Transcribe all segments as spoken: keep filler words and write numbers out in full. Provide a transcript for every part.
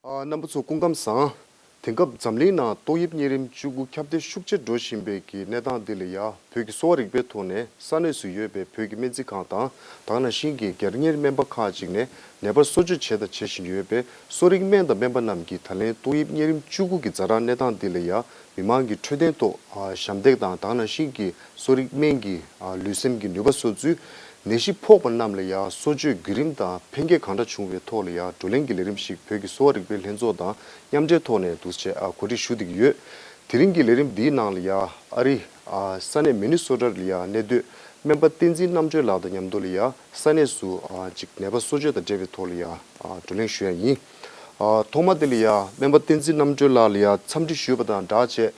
ཨ། རྣམ་པ་ཚོ་སྐུ་ཁམས་བཟང་། དེང་སྐབས་འཛམ་གླིང་ནང་ཏོག་དབྱིབས་གཉན་རིམས་བཅུ་དགུ་ཁྱབ་གདལ་ཤུགས་ཆེར་འགྲོ་བཞིན་པའི་གི་གནས་སྟངས་འདི་ལ་ཡ་བོད་ཀྱི་གསོ་བ་རིག་པའི་ཐོག་ནས་ས་གནས་སུ་ཡོད་པའི་བོད་ཀྱི་སྨན་རྩིས་ཁང་དང་། ད་ག་ནང་བཞིན་གྱི་སྒེར་གཉེར་སྨན་པ་ཁག་ཅིག་ནས་ནད་པར་གསོ་བཅོས་བྱས་དང་བྱེད་བཞིན་ཡོད་པའི་གསོ་རིག་སྨན་དང་སྨན་པ་རྣམས་ཀྱིས་ད་ལན་ཏོག་དབྱིབས་གཉན་རིམས་བཅུ་དགུ་གི་ཛ་དྲག་གནས་སྟངས་འདི་ལ་ཡ་མི་མང་གི་འཕྲོད་བསྟེན་ཐོག་ཨ། ཞབས་འདེགས་དང་། ད་ག་ནང་བཞིན་གྱི་གསོ་རིག་སྨན་གྱི་ཨ། ལུས་སེམས་ཀྱི་ནུས་པ་གསོ་ཚུལ། ནད་གཞི་ཕོག་པ་རྣམས་ལ་ཡང་གསོ་བཅོས་བརྒྱུད་རིམ་དང་ཕན་སྐྱེད་གང་འདྲ་བྱུང་བའི་ཐོག་ལ་ཡང་བགྲོ་གླེང་གི་ལས་རིམ་ཞིག་བོད་ཀྱི་གསོ་བ་རིག་པའི་ལྷན་ཚོགས་དང་མཉམ་འབྲེལ་ཐོག་ནས་འདུག་སེ་ཨ། གོ་སྒྲིག་ཞུ་བསྡད་ཀྱི་ཡོད། དེ་རིང་གི་ལས་རིམ་འདིའི་ནང་ལ་ཡང་ཨ་རི་ཨ། ས་གནས་མི་ནི་སོ་ཊ་ལ་ཡང་གནས་སྡོད་སྨན་པ་བསྟན་འཛིན་རྣམ་གྲོལ་ལགས་དང་མཉམ་དུ་ལ་ཡང་ས་གནས་སུ་ཨ། ཅིག་ནད་པ་གསོ་བཅོས་དང་འབྲེལ་བའི་ཐོག་ལ་ཡང་ཨ། བགྲོ་གླེང་ཞུ་ཡ་ཡིན། ཨ། ཐོག་མ་དེ་ལ་ཡང་སྨན་པ་བསྟན་འཛིན་རྣམ་གྲོལ་ལགས་ལ་ཡང་འཚམས་འདྲི་ཞུས་པ་དང་སྦྲགས་བྱས།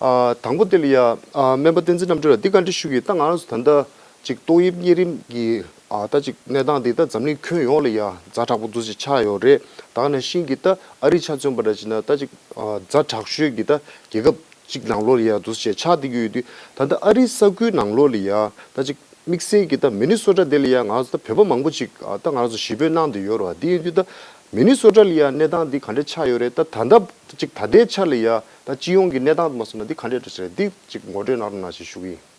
ཨ། དང་པོ་དེ་ལ་ཡང་ཨ། སྨན་པ་བསྟན་འཛིན་རྣམ་གྲོལ་ལགས་འདི་བཀའ་འདྲི་ཞུ་གི། ད་ང་རང་ཚོ་ད་ལྟ་ཅིག་ཏོག་དབྱིབས་གཉན་རིམས་ཀྱི་ཨ། ད་ཅིག་གནས་སྟངས་འདི་ད་འཛམ་གླིང་ཁྱོན་ཡོངས་ལ་ཡང་ཛ་དྲག་པོ་འདུག་སེ་ཆགས་ཡོད་རེད། ད་ག་ནང་བཞིན་གྱི་ད་ཨ་རི་ཆ་མཚོན་པ་འདྲ་བྱས་ན་ད་ཅིག་ཨ། ཛ་དྲག་ཤོས་ཀྱི་ད་རྒྱལ་ཁབ་ཅིག་ནང་ལོགས་ལ་ཡང་འདུག་སེ་ཆགས་བསྡད་ཀྱི་ཡོད་དུས། ད་ལྟ་ཨ་རི་ས་ཁུལ་ནང་ལོགས་ལ་ཡང་ད་ཅིག་དམིགས་བསལ་གྱི་ད་མི་ནི་སོ་ཊ་དེ་ལ་ཡང་ང་ཚོ་ད་བོད་པ་མང་པོ་ཅིག་ཨ། ད་ང་ཚོ་གཞིས་སྤོས་གནང་བསྡད་ཡོད་རེད་བ། དེ་ཡིན་དུས་ད་མི་ནི་སོ་ཊ་ལ་ཡང་གནས་སྟངས་འདི་ག་འདྲ་ཆགས་ཡོད་རེད། ད་ད་ལྟ་ཅིག་ད་ལྟའི་ཆ་ལ་ཡང་ད་སྤྱི་ཡོངས་ཀྱི་གནས་སྟངས་མ་སོང་ན་འདི་ག་འདྲ་འདྲ་ཞིག་རེད། འདི་ཅིག་ངོ་སྤྲོད་གནང་རོགས་གནང་ཞེས་ཞུ་གི་ཡིན།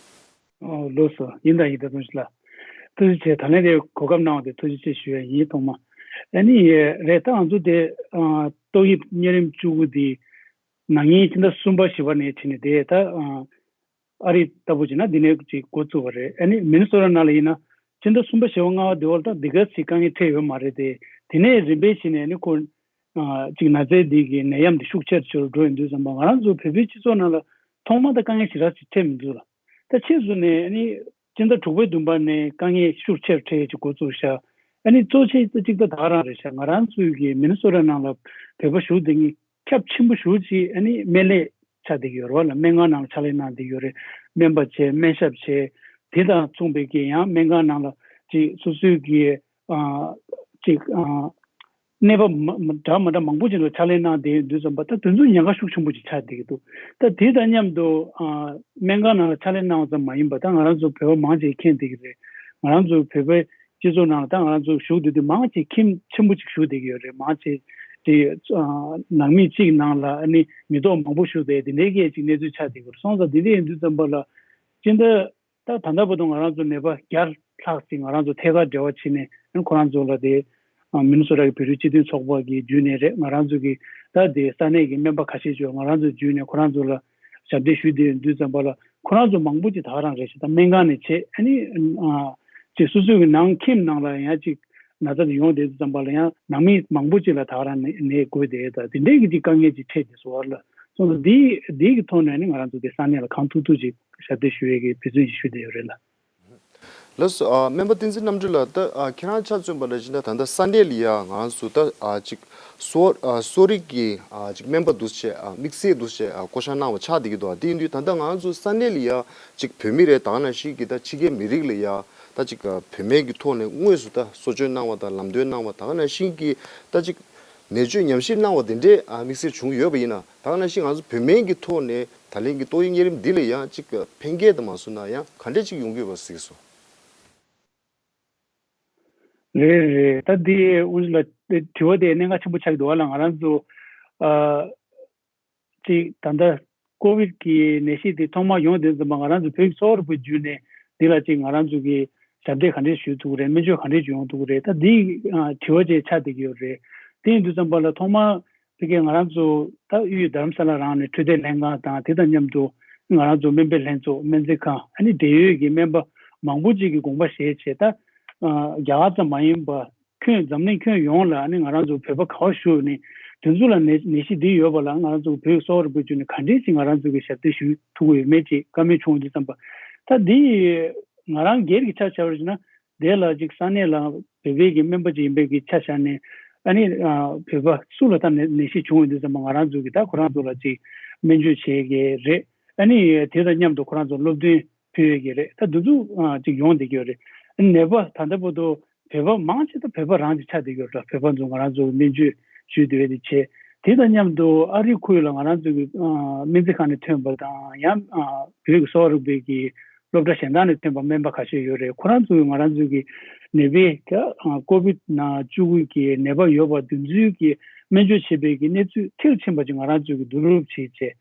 ཨོ་ལགས་སོ། ཡིན་དང་ཡིན་དང་། ཐུགས་རྗེ་ཆེ་ལགས། ཐུགས་རྗེ་ཆེ། ད་ལན་དེ་གོ་སྐབས་གནང་བ་དེ་ཐུགས་རྗེ་ཆེ་ཞུ་ཡ་ཡིན། ཐོག་མ་ཨ་ནི་རེད། ད་ང་ཚོ་དེ་ཨ། ཏོག་དབྱིབས་གཉན་རིམས་བཅུ་དགུ་དེ་ན་ནིང་ཕྱི་ཟླ་གསུམ་པ་བཞི་པ་ནས་བྱས་ནས་དེ་ད་ཨ། ཨ་རི་ལྟ་བུ་བྱས་ན་འདི་ནས་ཅིག་འགོ་བཙུགས་པ་རེད། ཨ་ནི་མི་ནི་སོ་ཊ་ནང་ལ་ཡིན་ན་ཕྱི་ཟླ་གསུམ་པ་བཞི་པ་ལྔ་པ་དེ་བར་ད་འདི་ག་ཅིག་དཀའ་ངལ་འཕྲད་ཡོད་མ་རེད་དེ། དེ་ནས་རིམ་པས་བྱས་ནས་ཨ་ནི་ཁོ་ཨ། ཅིག་ན་ཚ་འདི་གི་ནད་ཡམས་འདི་ཤུགས་ཆེར་ཆེ་རུ་འགྲོ་ཡོང་དུས་ཙམ་པ་ང་རང་ཚོ་བོད་པའི་སྤྱི་ཚོགས་ནང་ལ་ཐོག་མ་ད་དཀའ་ངལ་ཞེ་དྲག་ཅིག་འཕྲད་མི་འདུག་ལགས། ད་ཕྱིས་སུ་ནས་ཨ་ནི་སྤྱི་ཟླ་དྲུག་པའི་བདུན་པ་ནས་དཀའ་ངལ་ཤུགས་ཆེར་འཕྲད་ཡས་ཅིག་འགོ་བཙུགས་ཤག་ཨ་ནི་གཙོ་ཆེ་ད་ཅིག་ད་ད་ག་རང་རེད་ཤག་ང་རང་ཚོའི་གི་མི་ནི་སོ་ཊ་ནང་ལ་བོད་པ་བཞུགས་བསྡད་མཁན་ཁྱབ་ཆེན་པོ་ཞེ་པོ་ཅིག་ཨ་ནི་སྨན་ལས་ཆགས་བསྡད་ཀྱི་ཡོད་རེད་བ་ལགས། སྨན་ཁང་ནང་ལ་ཕྱག་ལས་གནང་བསྡད་ཀྱི་ཡོད་རེད། སྨན་པ་བྱས། སྨན་ཞབས་བྱས། དེ་དང་མཚུངས་པའི་གི་ཡང་སྨན་ཁང་ནང་ལ་ཅིག་སོ་སོའི་གི་ཨ། ཅིག་ཨ། གནས་བབ་མ་མ་འདྲ་མ་འདྲ་མང་པོ་ཅིག་ལ་ཕྱག་ལས་གནང་བསྡད་ཡོད་དུས་ཙམ་པ་ད་དེ་ཚོ་ཉེན་ཁ་ཤུགས་ཆེན་པོ་ཅིག་ཆགས་བསྡད་ཀྱི་འདུག་ད་དེ་དང་མཉམ་དུ་ཨ། སྨན་ཁང་ནང་ལ་ཕྱག་ལས་གནང་བ་ཙམ་མ་ཡིན་པ་ད་ང་རང་ཚོ་བོད་པ་མང་ཆེ་མཁྱེན་བསྡད་ཀྱི་རེད། ང་རང་ཚོ་བོད་པའི་སྤྱི་ཚོགས་ནང་ལ་ད་ང་རང་ཚོ་བཞུགས་བསྡད་དུས་མང་ཆེ་ཁྱིམ་ཆེན་པོ་ཅིག་བཞུགས་བསྡད་ཀྱི་ཡོད་རེད། མང་ཆེ་དེ་ཨ། ནང་མི་གཅིག་ནང་ལ་ཨ་ནི་མི་ཐོག་མང་པོ་བཞུགས་བསྡད་དེ་འདྲའི་གི་ཅིག་གནས་ཚུལ་ཆགས་བསྡད་ཀྱི་རེད། སོང་ཙང་དེ་འདྲ་ཡིན་དུས་ཙམ་པ་ལ་སྤྱི་ཟླ་ད་ད་ལྟ་བར་དུ་ང་རང་ཚོ་ནད་པ་བརྒྱ་ལྷག་ཅིག་ང་རང་ཚོ་ཐད་ཀར་འབྲེལ་བ་བྱས་ནས་ཁོ་རང་ཚོ་ལ་དེ་ཨ། མི་ནི་སོ་ཊ་གི་བོད་རིགས་སྤྱི་མཐུན་ཚོགས་པ་གི་བརྒྱུད་ནས་རེད། ང་རང་ཚོ་གི་ད་དེ་ས་གནས་ཀྱི་སྨན་པ་ཁ་ཤས་ཅིག་ང་རང་ཚོ་བརྒྱུད་ནས་ཁོ་རང་ཚོ་ལ་ཞབས་འདེགས་ཞུས་བསྡད་ཡོང་དུས་ཙམ་པ་ལ་ཁོ་རང་ཚོ་མང་པོ་ཅིག་ད་ག་རང་རེད་ཤག་ད་སྨན་ཁང་ནས་བྱས་ཨ་ནི་ཨ། ཅིག་སོ་སོའི་གི་ནང་ཁྱིམ་ནང་ལ་ཡང་ཅིག་ན་ཚ་དེ་ཡོང་བསྡད་དུས་ཙམ་པ་ལ་ཡང་ནང་མི་མང་པོ་ཅིག་ལ་ད་ག་རང་ནད་ནད་འགོས་བསྡད་ཡོད། ད་དེ་འདྲའི་གི་ཅིག་དཀའ་ངལ་ཅིག་འཕྲད་བསྡད་སོང་བ་ལ་སོང་ཙང་འདི་འདི་གི་ཐོག་ནས་ནི་ང་རང་ཚོ་དེ་ས་གནས་ལ་གང་ཐུབ་ཐུབ་ཅིག་ཞབས་འདེགས་ཞུ་ཡས་ཀྱི་འབད་བརྩོན་ཞིག་ཞུ་བསྡད་ཡོད་རེད་ལགས། ལགས་སོ། ཨ། སྨན་པ་བསྟན་འཛིན་རྣམ་གྲོལ་ལགས། ད་ཨ། ཁྱེད་རང་ཆ་མཚོན་པ་ལ་ཕྱིན་ན་ད་ལྟ་ས་གནས་ལ་ཡ་ང་ཚོ་ད་ཨ། ཅིག་གསོ་ཨ། གསོ་རིག་གི་ཨ། ཅིག་སྨན་པ་འདུག་སེ་ཨ། དམིགས་བསལ་འདུག་སེ་ཨ། བསྐོ་བཞག་གནང་བ་ཆགས་བསྡད་ཀྱི་འདུག་ཨ། དེ་ཡིན་དུས་ད་ལྟ་ང་ཚོ་ས་གནས་ལ་ཡ་ཅིག་བོད་མི་རེད། ད་ག་ནང་བཞིན་གྱི་ད་ཕྱི་རྒྱལ་མི་རིགས་ལ་ཡ་ད་ཅིག་ཨ། བོད་སྨན་གྱི་ཐོག་ནས་དངོས་སུ་ད་གསོ་བཅོས་གནང་བ་དང་ལམ་སྟོན་གནང་བ། ད་ག་ནང་བཞིན་གྱི་ད་ཅིག་ནད་བཅོས་ཉམས་ཞིབ་གནང་བ་དེ་འདྲས་ཨ། དམིགས་བསལ་བྱུང་ཡོད་པ་ཡིན་ན། ད་ག་ནང་བཞིན་ང་ཚོ་བོད་སྨན་གྱི་ཐོག་ནས་ད་ལན་གྱི་ཏོག་དབྱིབས་གཉན་རིམས་འདི་ལ་ཡང་ཅིག་ཕན་སྐྱེད་དུ་མ་སོང་ན་ཡང་ག་འདྲས་ཅིག་ཡོང་གི་ཡོད་པ་གཟིགས་སོང་། རེད་རེད། ད་འདི་དབུ་མཛད་ལགས་དྲི་བ་དེ་གནད་འགག་ཆེན་པོ་ཆགས་འདུག་བ་ལ། ང་རང་ཚོ་ཨ། ཅིག་ད་ལྟ་ཀོ་བིད་ཀྱི་ནད་གཞི་དེ་ཐོག་མར་ཡོང་དུས་ཙམ་པ་ང་རང་ཚོ་བོད་ཀྱི་གསོ་བ་རིག་པའི་བརྒྱུད་ནས་འདི་ལ་ཅིག་ང་རང་ཚོ་གི་ཞབས་འདེགས་ག་འདྲས་ཞུ་ཐུབ་ཀྱི་རེད། སྨན་བཅོས་ག་འདྲས་ཡོང་ཐུབ་ཀྱི་རེད། ད་འདི་ཨ། དྲི་བ་ཅིག་ཆགས་བསྡད་ཀྱི་ཡོད་རེད། དེ་ཡིན་དུས་ཙམ་པ་ལ་ཐོག་མར་ཕ་གིར་ང་རང་ཚོ་ད་དབུས་རྡ་རམ་ས་ལ་རང་ནས་འཕྲོད་བསྟེན་ལྷན་ཁང་དང་དེ་དང་མཉམ་དུ་ང་རང་ཚོ་སྨན་པའི་ལྷན་ཚོགས། སྨན་རྩིས་ཁང་། ཨ་ནི་འབྲེལ་ཡོད་ཀྱི་སྨན་པ་མང་པོ་ཅིག་གིས་དགོངས་པ་བཞེས་བྱས། ད་ཨ། རྒྱ་གར་ཙམ་མ་ཡིན་པ་ཁྱོན་འཛམ་གླིང་ཁྱོན་ཡོངས་ལ་ཨ་ནི་ང་རང་ཚོ་བོད་པ་ག་པར་བཞུགས་ནས་དེ་ཚོ་ལ་ནད་ནད་གཞི་འདི་ཡོད་པ་ལ་ང་རང་ཚོ་བོད་ཀྱི་གསོ་བ་རིག་པའི་བརྒྱུད་ནས་ག་འདྲས་ཅིག་ང་རང་ཚོ་གིས་ཞབས་འདེགས་ཞུ་ཐུབ་ཀྱི་ཡོད་མེད་ཅིག་བཀའ་མོལ་བྱུང་དུས་ཙམ་པ། ད་འདི་ང་རང་སྒེར་གྱི་ཆ་བཞག་པ་ཡིན་ན། དེ་ལ་ཅིག་ས་གནས་ལ་བོད་པའི་གི་སྨན་པ་ཅིག་ཡིན་པའི་གི་ཆ་བཞག་ནས་ཨ་ནི་ཨ། བོད་པ་སུ་ལ་ད་ནད་ནད་གཞི་བྱུང་ཡོང་དུས་ཙམ་པ་ང་རང་ཚོ་གིས་ད་ཁོ་རང་ཚོ་ལ་ཅིག་སྨན་བཅོས་བྱེད་ཀྱི་རེད། ཨ་ནི་དེ་དང་མཉམ་དུ་ཁོ་རང་ཚོ་སློབ་སྟོན་ཕུལ་ཡོད་ཀྱི་རེད། ད་འདི་ཚོ་ཨ། ཅིག་ཡོང་བསྡད་ཀྱི་ཡོད་རེད། ཨ་ནི་ནད་པ་ད་ལྟ་བར་དུ་བོད་པ་མང་ཆེ་ད་བོད་པ་རང་ཅིག་ཆགས་བསྡད་ཀྱི་ཡོད་རེད། བོད་པ་ཚོ་ང་རང་ཚོ་གིས་སྨན་བཅོས་ཞུས་བསྡད་པ་དེ་བྱས། དེ་དང་མཉམ་དུ་ཨ་རིའི་ཁུལ་ལ་ང་རང་ཚོ་གི་ཨ། སྨན་རྩིས་ཁང་ནས་ཐོན་པ་དང་ཡང་ཨ། བོད་ཀྱི་གསོ་བ་རིག་པའི་གི་སློབ་གྲྭ་གཞན་དག་ནས་ཐོན་པ་སྨན་པ་ཁ་ཤས་ཡོད་རེད། ཁོ་རང་ཚོས་ང་རང་ཚོའི་གི་ནད་པའི་ཀ་ཀོ་བིད་ན་བཅུ་དགུ་གི་ནད་པ་ཡོད་པ་དེ་ཚོའི་གི་ སྨན་བཅོས་བྱེད་པའི་གི་གནས་ཚུལ་མཐིལ་ཕྱིན་པ་ཅིག་ང་རང་ཚོས་ཀྱི་བསྡུ་རུབ་བྱས་བྱས།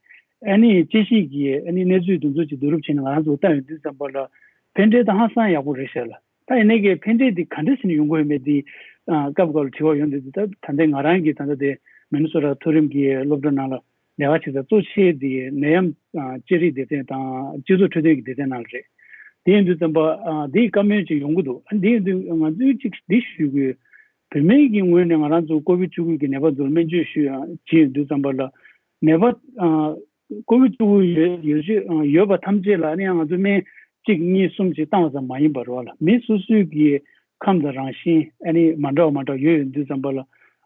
ཨ་ནི་དཔྱད་ཞིབ་ཀྱི་ཨ་ནི་གནས་ཚུལ་དེ་ཚོ་ཅིག་བསྡུ་རུབ་བྱས་ནས་ང་རང་ཚོ་བལྟ་ཡོང་དུས་ཙམ་པ་ལ་ཕན་འབྲས་ད་ཧང་སང་ཡག་པོ་རེད་ཤག་ལ། ད་ཡིན་ནའི་གི་ཕན་འབྲས་འདི་ག་འདྲ་བྱས་ནས་ཡོང་གི་ཡོད་མེད་འདི་ཨ་སྐབས་སྐབས་ལ་དྲི་བ་ཡོང་དུས། ད་ད་ལྟའི་ང་རང་གི་ད་ལྟ་དེ་མི་ནི་སོ་ཊ་མཐོ་རིམ་གྱི་སློབ་གྲྭ་ནང་ལ་ལས་ཀ་བྱེད་ས་གཙོ་ཆེ་དེ་ནད་ཡམས་ཨ་དཔྱད་རིག་སྡེ་ཚན་དང་སྤྱི་ཚོགས་འཕྲོད་བསྟེན་གྱི་སྡེ་ཚན་ནང་ལ་རེད། དེ་ཡིན་དུས་ཙམ་པ་ཨ་འདིའི་བཀའ་མོལ་ཅིག་ཡོང་གི་འདུག་ཨ་འདི་ཡིན་དུས་ང་ཚོས་ཅིག་འདི་ཞུ་དགོས། བོད་སྨན་གྱི་ངོས་ནས་ང་རང་ཚོ་ཀོ་བིད་བཅུ་དགུ་གི་ནད་པ་ཚོར་སྨན་བཅོས་ཞུ་ཡང་བྱེད་ཡོང་དུས་ཙམ་པ་ལ་ནད་པ་ཨ་ཀོ་བིད་བཅུ་དགུ་ཡོད་ཡོད་ཅིག་ཡོད་པ་ཐམས་ཅད་ལ་ཨ་ནི་ང་ཚོ་སྨན་གཅིག་གཉིས་གསུམ་ཅིག་བཏང་བ་ཙམ་མ་ཡིན་པར་བ་ལ་མི་སོ་སོའི་གི་ཁམས་དང་རང་བཞིན་ཨ་ནི་མ་འདྲ་བ་མ་འདྲ་བ་ཡོད་ཡོང་དུས་ཙམ་པ་ལ།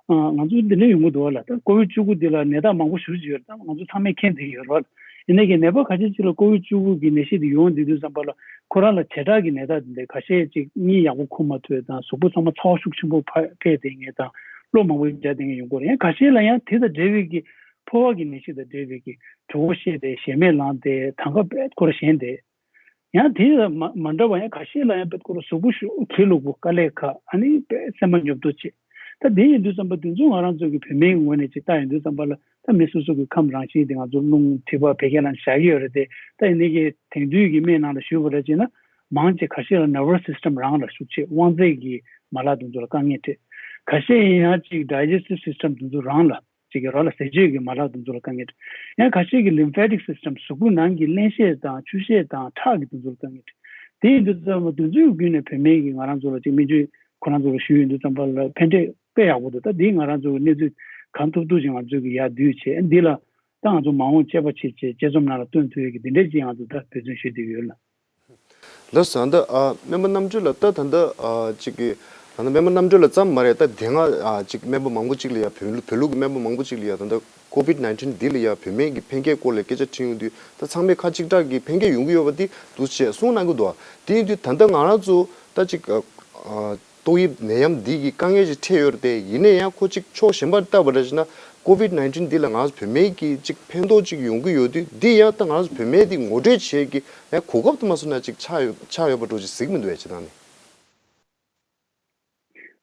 ཨ་ང་ཚོ་འདི་འདྲ་ཡོང་གི་འདུག་བ་ལ། ད་ཀོ་བིད་བཅུ་དགུ་འདི་ལ་ནད་རྟགས་མང་པོ་ཞེ་པོ་ཅིག་ཡོད་རེད། ད་ང་ཚོ་ཚང་མས་མཁྱེན་བསྡད་ཀྱི་ཡོད་རེད་བ། ཡིན་ནའི་གི་ནད་པ་ཁ་ཤས་ཅིག་ལ་ཀོ་བིད་བཅུ་དགུ་གི་ནད་གཞི་འདི་ཡོང་བསྡད་དུས་ཙམ་པ་ལ་ཁོ་རང་ལ་བྱེ་བྲག་གི་ནད་རྟགས་འདི་འདྲ་ཁ་ཤས་ཅིག་གཉིད་ཡག་པོ་ཁུག་མ་ཐུབ་དང་གཟུགས་པོ་ཚང་མ་ཚ་བ་ཤུགས་ཆེན་པོ་ཕ་འཕེལ་བསྡད་མཁན་དང་གློ་མང་པོ་ཞིག་འཇགས་བསྡད་མཁན་ཡོང་གི་རེད། ཡང་ཁ་ཤས་ལ་ཡང་དེ་དང་འབྲེལ་བའི་གི་ཕོ་བ་གི་ནད་གཞི་དང་འབྲེལ་བའི་གི་གྲོད་ཁོག་བཤལ་བསྡད། ཞེ་མེར་ལངས་བསྡད། དང་ཁ་བེད་ཁོ་རང་ཞན་བསྡད། ཡང་དེ་ལ་མ་མ་འདྲ་བ་ཡང་ཁ་ཤས་ལ་ཡང་དཔེ་ཁོ་རང་གཟུགས་པོ་ཤུགས་གྱེན་ལུག་པོ་དཀའ་ལས་ཁག་ཨ་ནི་དཔེ་སེམས་པ་ཉོབ་ཏོ་བྱེད། ད་དེ་ཡིན་དུས་ཙམ་པ་དེ་ཚོ་ང་རང་ཚོ་གི་བོད་སྨན་གྱི་ངོས་ནས་ཅིག་ལྟ་ཡོང་དུས་ཙམ་པ་ལ་ད་མི་སོ་སོ་གི་ཁམས་རང་བཞིན་དེ་ང་ཚོ་རླུང་མཁྲིས་པ་བད་ཀན་ལ་བཞག་གི་ཡོད་རེད་དེ། ད་ཡིན་ནའི་གི་དེང་དུས་ཀྱི་སྨན་ནང་ལ་ཞུས་པ་རེད་ཅེ་ན། མང་ཆེ་ཁ་ཤས་ལ་ནར་བ་སི་སི་ཊམ་རང་ལ་ཤུགས་ཆེ་དབང་རྩའི་གི་མ་ལག་དེ་ཚོ་ལ་དཀའ་ངལ་འཕྲད། ཁ་ཤས་ཡིན་ཡང་ཅིག་ཌའི་ཇེ་སི་ཊིབ་སི་སི་ཊམ་དེ་ཚོ་རང་ལ། ཅིག་གི་རོ་ལ་ཟས་སྤྱོད་ཀྱི་མ་ལག་དེ་ཚོ་ལ་དཀའ་ངལ་འཕྲད། ཡང་ཁ་ཤས་ཀྱི་ལིམ་ཕེ་ཊིག་སི་སི་ཊམ་གཟུགས་པོའི་ནང་གི་བརླན་གཤེར་དང་ཆུ་ཤེར་དང་ཁྲག་གི་དེ་ཚོ་ལ་དཀའ་ངལ་འཕྲད། དེ་ཡིན་དུས་ཙམ་པ་དེ་ཚོའི་བརྒྱུད་ནས་བོད་སྨན་གྱིས་ང་རང་ཚོ་ལ་ཅིག་སྨན་བཅོས་ཁོ་རང་ཚོ་ལ་ཞུས་ཡོང་དུས་ཙམ་པ་ལ་ཕན་འབྲས་དཔེ་ཡག་པོ་འདུག་ད་འདི་ང་རང་ཚོ་གི་གནས་ཚུལ་གང་ཐུབ་ཐུབ་ཅིག་ང་ཚོ་གི་ཡར་བསྡུས་བྱས། འདི་ལ་ད་ང་ཚོ་མ་འོངས་དཔྱད་པ་བྱེད་བྱེད་དཔྱད་རྩོམ་ནང་ལ་སྟོན་ཐུབ་ཡས་ཀྱི་འདི་འདྲས་ཅིག་ང་ཚོ་ད་འབད་བརྩོན་ཞུས་བསྡད་ཡོད་ལ། ལགས་སོ། ད་ལྟ་ཨ་སྨན་པ་རྣམ་གྲོལ་ལགས། ད་ད་ལྟ་ཨ་ཅིག་གི་ད་ལྟ་སྨན་པ་རྣམ་གྲོལ་ལགས་ཙམ་མ་རེད། ད་དེ་སྔ་ཨ་ཅིག་སྨན་པ་མང་པོ་ཅིག་ལ་ཡ་བོད་བོད་ལུགས་ཀྱི་སྨན་པ་མང་པོ་ཅིག་ལ་ཡ་ད་ལྟ་ཀོ་བིད་ནའིན་ཊིན་འདི་ལ་ཡ་བོད་སྨན་གྱི་ཕན་ཁེ་སྐོར་ལ་སྐད་ཆ་དྲིས་ཡོང་དུས། ད་ཚང་མས་ཁ་གཅིག་གྲགས་ཀྱིས་ཕན་ཁེ་ཡོང་གི་ཡོད་པ་འདི་འདུག་ཅེས་གསུངས་གནང་གི་འདུག་དེ་ཡིན་དུས་ད་ལྟ་ང་རང་ཚོ་ད་ཅིག་ཨ་ཏོག་དབྱིབས་ནད་ཡམས་འདི་གི་དཀའ་ངལ་ཅིག་འཕྲད་ཡོད་རེད་དེ། ཡིན་ན་ཡང་ཁོ་ཅིག་ཕྱོགས་གཞན་པར་བལྟས་པ་རེད་ཅེ་ན། ཀོ་བིད་ནའིན་ཊིན་འདི་ལ་ང་ཚོ་བོད་སྨན་གྱི་ཅིག་ཕན་ཐོགས་ཅིག་ཡོང་གི་ཡོད་དུས། འདི་ཡང་ད་ང་ཚོ་བོད་སྨན་འདི་ངོ་སྤྲོད་བྱེད་ཀྱི་ཡང་གོ་སྐབས་དུ་མ་སོང་ན་ཅིག་ཆགས་ཡོད་ཆགས་ཡོད་པ་འདྲ་ཅིག་གཟིགས་མི་འདུག་བས་ཅེ་ད་ནི།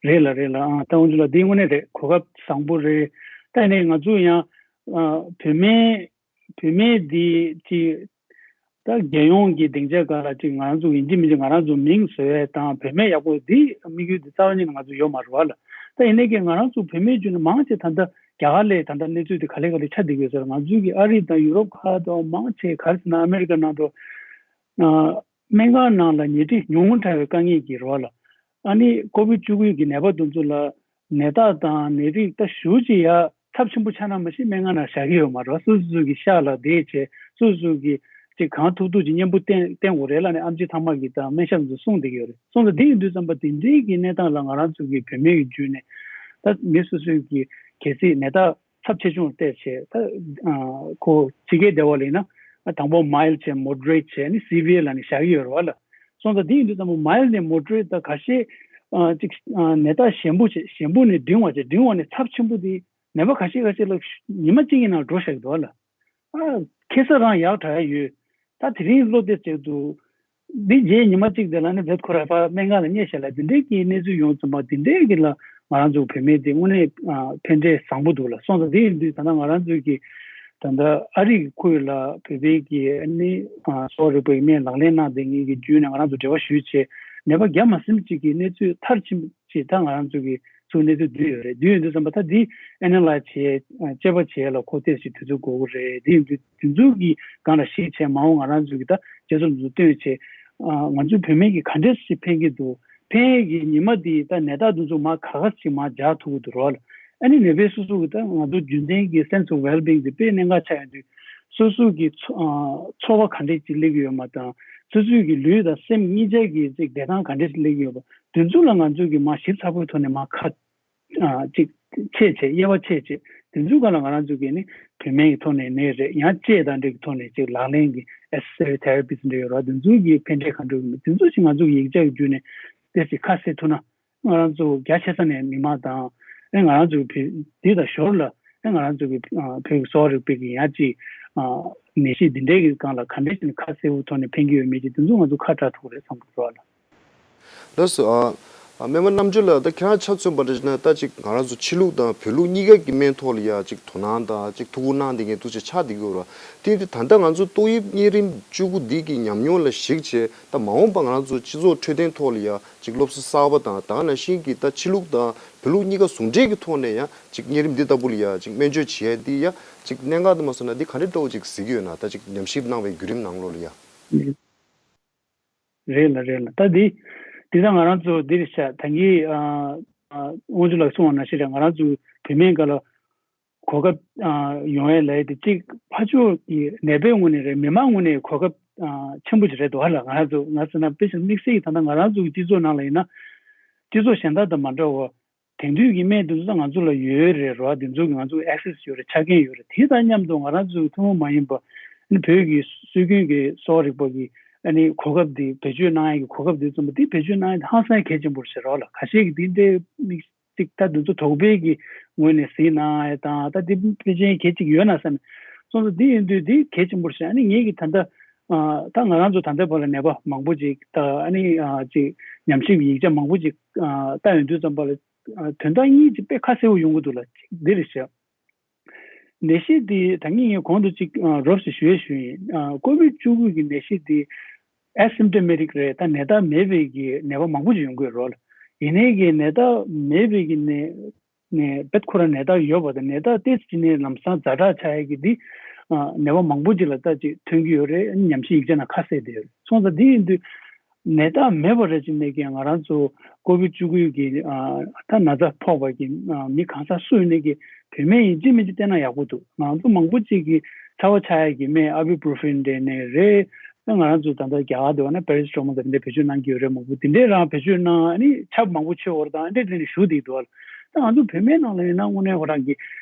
རེད་ལ་རེད་ལ། ཨང་། ད་འོན་ཀྱང་ལ་འདི་དངོས་གནས་རེད། གོ་སྐབས་བཟང་པོ་རེད། ད་ཡིན་ནའི་ང་ཚོ་ཡང་ཨ་བོད་སྨན་བོད་སྨན་འདི་ཅིག་ད་རྒྱལ་ཡོངས་ཀྱི་སྡིངས་ཆ་སྒང་ལ་ཅིག་ང་རང་ཚོ་ཡིན་གཅིག་མིན་གཅིག་ང་རང་ཚོ་མིང་བཟོ་ཡས་དང་བོད་སྨན་ཡག་པོ་འདི་དམིགས་ཡུལ་འདི་རྩ་བ་ཉིད་ནས་ང་ཚོ་ཡོད་མ་རེད་བ་ལ། ད་ཡིན་ནའི་ཀྱང་ང་རང་ཚོ་བོད་སྨན་བརྒྱུད་ནས་མང་ཆེ་ད་ལྟ་རྒྱ་གར་ལ་ད་ལྟ་གནས་ཚུལ་འདི་ག་ལེ་ག་ལེ་ཆགས་བསྡད་ཡོད་ཟེར། ང་ཚོའི་གི་ཨ་རི་དང་ཡུ་རོབ་ཁག་དང་མང་ཆེ་ག་རེ་ཟེར་ན་ཨ་མེ་རི་ཀ་ནང་དུ་ཨ་སྨན་ཁང་ནང་ལ་ཉལ་ཁྲི་ཉུང་ངུ་འདྲ་བའི་དཀའ་ངལ་གྱི་རེད་བ་ལ། ཨ་ནི་ཀོ་བིད་བཅུ་དགུ་གི་ནད་པ་དེ་ཚོ་ལ་ནད་རྟགས་དང་ནད་རིགས་ད་ཞེ་ཅིག་ཡ་ཚབས་ཆེན་པོ་ཆགས་ན་མ་གཞི་སྨན་ཁང་ནང་བཞག་གི་ཡོད་མ་རེད། སོ་སོ་སོ་གི་ཤག་ལ་བསྡད་བྱས་སོ་སོ་སོ་གི་ཅིག་གང་ཐུབ་ཐུབ་ཅིག་གཉེན་པོ་བསྟེན་བསྟེན་དགོས་རེད་ལབ་ནས་ཨེམ་ཆི་ཚང་མ་གིས་ད་སྨན་ཞབས་ཚོ་གསུངས་བསྡད་ཀྱི་ཡོད་རེད། སོང་ཙང་དེ་ཡིན་དུས་ཙམ་པ་དེ་འདྲའི་གི་གནས་སྟངས་ལ་ང་རང་ཚོ་གི་བོད་སྨན་གྱི་བརྒྱུད་ནས་ད་མི་སོ་སོའི་གི་གལ་སྲིད་ནད་རྟགས་ཚབས་ཆེ་ཆུང་བལྟས་བྱས་ད་ཨ་ཁོ་ཕྱི་རྒྱལ་སྡེ་བ་ལ་ཡིན་ན་ཨ་དང་པོ་མའིལ་བྱས་མོ་ཌི་རེཊ་བྱས་ནི་སི་བི་ཨེ་ལབ་ནས་བཞག་གི་ཡོད་རེད་བ་ལ། སོང་ཙང་དེ་ཡིན་དུས་ཙམ་པ་མའིལ་ནས་མོ་ཌི་རེཊ་དང་ཁ་ཤས་ཨ་ཅིག་ཨ་ནད་རྟགས་ཞན་པོ་བྱས་ཞན་པོ་ནས་འབྲིང་བ་བྱས་འབྲིང་བ་ནས་ཚབས་ཆེན་པོ་དེ་ནད་པ་ཁ་ཤས་ཁ་ཤས་ལ་ཉི་མ་གཅིག་གི་ནང་འགྲོ་བཞག་གི་འདུག་བ་ལ། ཨ་ཁེ་ས་རང་ཡག་དྲག་ཡ་ཡོད། ད་དེ་རིང་བློ་བདེ་བྱེད་དུ། འདི་རྗེས་ཉི་མ་གཅིག་དེ་ལ་ནི་བེད་ཁོ་ར་ཕ་སྨན་ཁང་ལ་སྙེག་བཞག་ལ་དེ་འདྲའི་གི་གནས་ཚུལ་ཡོང་ཙམ་པ་དེ་འདྲའི་གི་ལ་ང་རང་ཚོ་བོད་སྨན་དེ་དངོས་གནས་ཨ་ཕན་འབྲས་བཟང་པོ་འདུག་ལ། སོང་ཙང་དེ་ཡིན་དུས་ད་ལྟ་ང་རང་ཚོའི་གི་ད་ལྟ་ཨ་རི་གི་ཁུལ་ལ་བོད་པའི་གི་ཨ་ནི་ཨ་གསོ་བ་རིག་པའི་སྨན་ལག་ལེན་གནང་བསྡད་མཁན་གི་བརྒྱུད་ནས་ང་རང་ཚོ་འབྲེལ་བ་ཞུས་བྱས་ནད་པ་བརྒྱ་མ་ཟིན་ཅིག་གི་གནས་ཚུལ་མཐར་ཕྱིན་ཅེས་ད་ང་རང་ཚོ་གི་ཚུར་གནས་ཚུལ་བསྡུས་ཡོད་རེད། བསྡུས་ཡོད་དུས་ཙམ་པ་ད་འདི་ཨེ་ན་ལའི་ཛི་བྱས་དཔྱད་པ་བྱས་ལ་ཁོ་ཏོག་ཙམ་དུས་ཚོད་འགོར་གི་རེད། འདི་ཡིན་དུས་དེ་ཚོ་གི་སྒང་ལ་གཞིགས་བྱས་མ་འོངས་ང་རང་ཚོ་གི་ད་དཔྱད་རྩོམ་དེ་ཚོ་བཏོན་བྱས་ང་ཚོའི་བོད་སྨན་གྱི་ག་འདྲས་ཞིག་ཕན་གྱི་འདུག་ཕན་ཡས་ཀྱི་ཉི་མ་འདི་ད་ནད་རྟགས་དེ་ཚོ་མ་ག་ག་ཞིག་མ་འཇགས་ཐུབ་ཀྱི་འདུག་རོགས་ལ། ཨ་ནི་ནད་པའི་སོ་སོ་གི་ད་ང་ཚོ་རྒྱུན་ལྡན་གྱི་སེན་སི་ཨོཕ་ཝེལ་བིང་དེ་དཔེ་གནད་འགག་ཆགས་ཡོང་དུས་སོ་སོ་གི་ཚོར་བ་ག་འདྲས་ཅིག་སླེབས་ཀྱི་ཡོད་མ་དང་སོ་སོའི་གི་ལུས་དང་སེམས་གཉིས་ཆ་གི་ཅིག་བདེ་ཐང་ག་འདྲས་ཅིག་སླེབས་ཀྱི་ཡོད་པ། དེ་ཚོ་ལ་ང་ཚོས་ཀྱི་མ་ཞིབ་ཚགས་པོའི་ཐོག་ནས་མ་ཁ་ཨ་ཅིག་ཕྱེ་བྱས་དབྱེ་བ་ཕྱེ་བྱས་དེ་ཚོའི་སྒང་ལ་ང་རང་ཚོས་ཀྱི་ནི་བོད་སྨན་གྱི་ཐོག་ནས་ནས་རེད། ཡང་དཔྱད་དང་འབྲེལ་གྱི་ཐོག་ནས་ཅིག་ལག་ལེན་གྱི་ཨེ་སི་སི་ཊི་རི་ཐེ་ར་པི་སི་འདྲ་ཡོད་ར། དེ་ཚོའི་གི་ཕན་འབྲས་ག་འདྲ་ཡོད་མེད་དེ་ཚོ་ཞིག་ང་ཚོ་གི་ཡིག་ཆ་གི་བརྒྱུད་ནས་དེ་ཞིག་ཁ་གསལ་ཐུབ་ན་ང་རང་ཚོ་རྒྱ་ཆེ་ས་ནས་མི་མང་དང་ཨེ་ང་རང་ཚོ་གི་བོད་འདི་དང་ཞོར་ལ་ཨེ་ང་རང་ཚོ་གི་ཨ་བོད་ཀྱི་གསོ་བ་རིག་པའི་གི་ཡང་ཅིག་ཨ་ནད་གཞི་འདི་འདྲའི་གི་སྒང་ལ་ག་འདྲ་ཞིག་ནས་ཁ་གསལ་པོའི་ཐོག་ནས་ཕན་གྱི་ཡོད་མེད་ཅིག་དེ་ཚོ་ང་ཚོ་ཁ་གྲག་ཐུབ་ཀྱི་རེད་བསམ་གྱི་འདུག་ལ། ལགས་སོ། ཨ་ ཨ། སྨན་པ་རྣམ་གྲོལ་ལགས། ད་ཁྱེད་རང་ཆ་མཚོན་པ་འདྲ་ཞིག་ན། ད་ཅིག་ང་རང་ཚོ་ཕྱི་ལུགས་དང་བོད་ལུགས་གཉིས་ཀ་གི་སྨན་ཐོག་ལ་ཡ་ཅིག་དོ་སྣང་དང་ཅིག་ཐུགས་ཁུར་གནང་བསྡད་མཁན་འདུག་ཅེས་ཆགས་བསྡད་ཀྱི་ཡོད་རེད། དེ་ཡིན་དུས་ད་ལྟ་ང་ཚོ་ཏོག་དབྱིབས་གཉན་རིམས་བཅུ་དགུ་འདི་གི་ཉམས་མྱོང་ལ་གཞིགས་བྱས། ད་མ་འོངས་པ་ང་རང་ཚོ་སྤྱི་ཚོགས་འཕྲོད་བསྟེན་ཐོག་ལ་ཡ་ཅིག་སློབ་གསོ་གསར་པ་དང་། ད་ག་ནང་བཞིན་གྱི་ད་ཕྱི་ལུགས་དང་བོད་ལུགས་གཉིས་ཀ་ཟུང་འབྲེལ་གྱི་ཐོག་ནས་ཡ་ཅིག་གཉན་རིམས་འདི་ལྟ་བུ་ལ་ཡ་ཅིག་སྨན་བཅོས་བྱེད་ཡ་འདི་ཡ་ཅིག་གནད་འགག་དུ་མ་སོང་ན། འདི་ག་འདྲ་འདྲ་བོ་ཅིག་གཟིགས་ཀྱི་ཡོད་ན། ད་ཅིག་ཉམས་ཞིབ་གནང་བའི་བརྒྱུད་རིམ་ནང་ལོགས་ལ་ཡ། རེད་ལ་རེད་ལ། ད་འདི་འདི་ད་ང་རང་ཚོ་འདིར་ཤ་ད་གིན་ཨ་ཨ་དབང་ཕྱུག་ལགས་གསུངས་པ་ནང་བཞིན་རེད། ང་རང་ཚོ་བོད་སྨན་སྒང་ལ་གོ་སྐབས་ཨ་ཡོང་ཡས་ལས་དེ་གཅིག་ཕར་ཕྱོགས་ཀྱི་ནད་པའི་ངོས་ནས་རེད། མི་མང་ངོས་ནས་གོ་སྐབས་ཨ་ཆེན་པོ་ཅིག་རེད་འདུག་ཨ་ལ། ང་རང་ཚོ་ང་ཟེར་ན་དཔེ་ཆ་དམིགས་བསལ་གྱི་ད་ལྟ་ང་རང་ཚོ་གི་སྤྱི་ཚོགས་ནང་ལ་ཡིན་ན། སྤྱི་ཚོགས་གཞན་དག་དང་མ་འདྲ་བར། དེང་དུས་ཀྱི་སྨན་དེ་ཚོ་ད་ང་ཚོ་ལ་ཡོད་རེད་རོ། དེ་ཚོ་གི་ང་ཚོ་ཨེག་སེ་སི་ཡོད་རེད། ཆ་རྐྱེན་ཡོད་རེད། དེ་དང་མཉམ་དུ་ང་རང་ཚོའི་ཐུན་མོང་མ་ཡིན་པ་ཨ་ནི་བོད་ཀྱི་སྲོལ་རྒྱུན་གྱི་གསོ་བ་རིག་པ་གི་ཨ་ནི་གོ་སྐབས་དེ་བེད་སྤྱོད་གནང་ཡ་གི་གོ་སྐབས་དེ་ཚོ་མ་དེ་བེད་སྤྱོད་གནང་ཡ་དེ་ཧང་སང་གལ་ཆེན་པོ་རེད་ཟེར་རོ་ལ། ཁ་ཤས་ཀྱིས་དེ་འདྲའི་དམིགས་ཅིག་ད་དེ་ཚོ་དོགས་པའི་གི་ངོས་ནས་གཟིགས་གནང་ཡ་དང་། ད་དེ་ཕལ་ཆེར་གལ་ཆེ་གི་ཡོད་ན་བསམ། སོང་ཙང་དེ་ཡིན་དུས་དེ་གལ་ཆེན་པོ་རེད་ཟེར། ཨ་ནི་ངེད་ཀྱི་ད་ལྟ་ཨ་ད་ང་རང་ཚོ་ད་ལྟའི་བར་ལ་ནད་པ་མང་པོ་ཅིག་ད་ཨ་ནི་ཨ་ཅིག་ཉམས་ཞིབ་ཡིག་ཆ་མང་པོ་ཅིག་ཨ་བལྟ་ཡོང་དུས་ཙམ་པ་ལ། ཨ་དོན་དག་གཉིས་ཅིག་དཔེ་ཁ་གསལ་པོ་ཡོང་གི་འདུག་ལ། གཅིག་འདི་རེད་ཤག་ནད་གཞི་འདི་ད་གིན་ངས་གོང་དུ་ཅིག་ཨ་རོབ་ཙམ་ཞུ་ཡས་ཞུ་ཡིན། ཨ་ཀོ་བིད་བཅུ་དགུ་གི་ནད་གཞི་འདི་ཨེ་སིམ་ཊོ་མེ་ཊིག་རེད། ད་ནད་རྟགས་མེད་པའི་གི་ནད་པ་མང་པོ་ཅིག་ཡོང་གི་ཡོད་རོགས་ལ། ཡིན་ནའི་གི་ནད་རྟགས་མེད་པའི་གི་ནད་ནད་རྦད་ཁོ་རང་ནད་རྟགས་ཡོད་པ་དང་། ནད་རྟགས་ཏོག་ཙམ་ནས་ལམ་སང་ཛ་དྲག་ཆགས་ཡས་གི་འདི་ཨ་ནད་པ་མང་པོ་ཅིག་ལ་ད་ཅིག་ཐོན་གི་ཡོད་རེད། ཉམས་ཞིབ་ཡིག་ཆ་ནང་ཁ་གསལ་བསྡད་ཡོད་རེད། སོང་ཙང་འདི་ཡིན་དུས། ནད་རྟགས་མེད་པ་རེད་ཅེས་ནས་ཀྱི་ང་རང་ཚོ་ཀོ་བིད་བཅུ་དགུ་གི་ཨ་ད་ན་ཚ་ཕོག་པ་གི་ཨ་མི་གང་ཟག་སུ་ཡིན་ནའི་གི་བོད་སྨན་ཡིན་གཅིག་མིན་གཅིག་བསྟེན་ན་ཡག་པོ་འདུག་ང་ཚོ་མང་པོ་ཅིག་གི་ཚ་བ་ཆགས་ཡ་གི་སྨན་ཨ་བི་པུ་རོ་ཕིན་འདྲ་ནས་རེད། ད་ང་རང་ཚོ་ད་ལྟ་རྒྱ་གར་དུ་བ་ན་པེ་ར་སི་ཊ་མོལ་དང་དེ་འདྲ་བེད་སྤྱོད་གནང་གི་ཡོད་རེད། མང་པོ་དེ་འདྲས་རང་བེད་སྤྱོད་གནང་། ཨ་ནི་ཆབ་མང་པོ་མཆོད་བར་དང་ཨ་འདྲས་དེ་འདྲས་ཞུ་བསྡད་འདུག་ཨ། ད་ང་ཚོ་བོད་སྨན་ནང་ལ་ཡིན་ན་དངོས་གནས་ཁོ་རང་གི་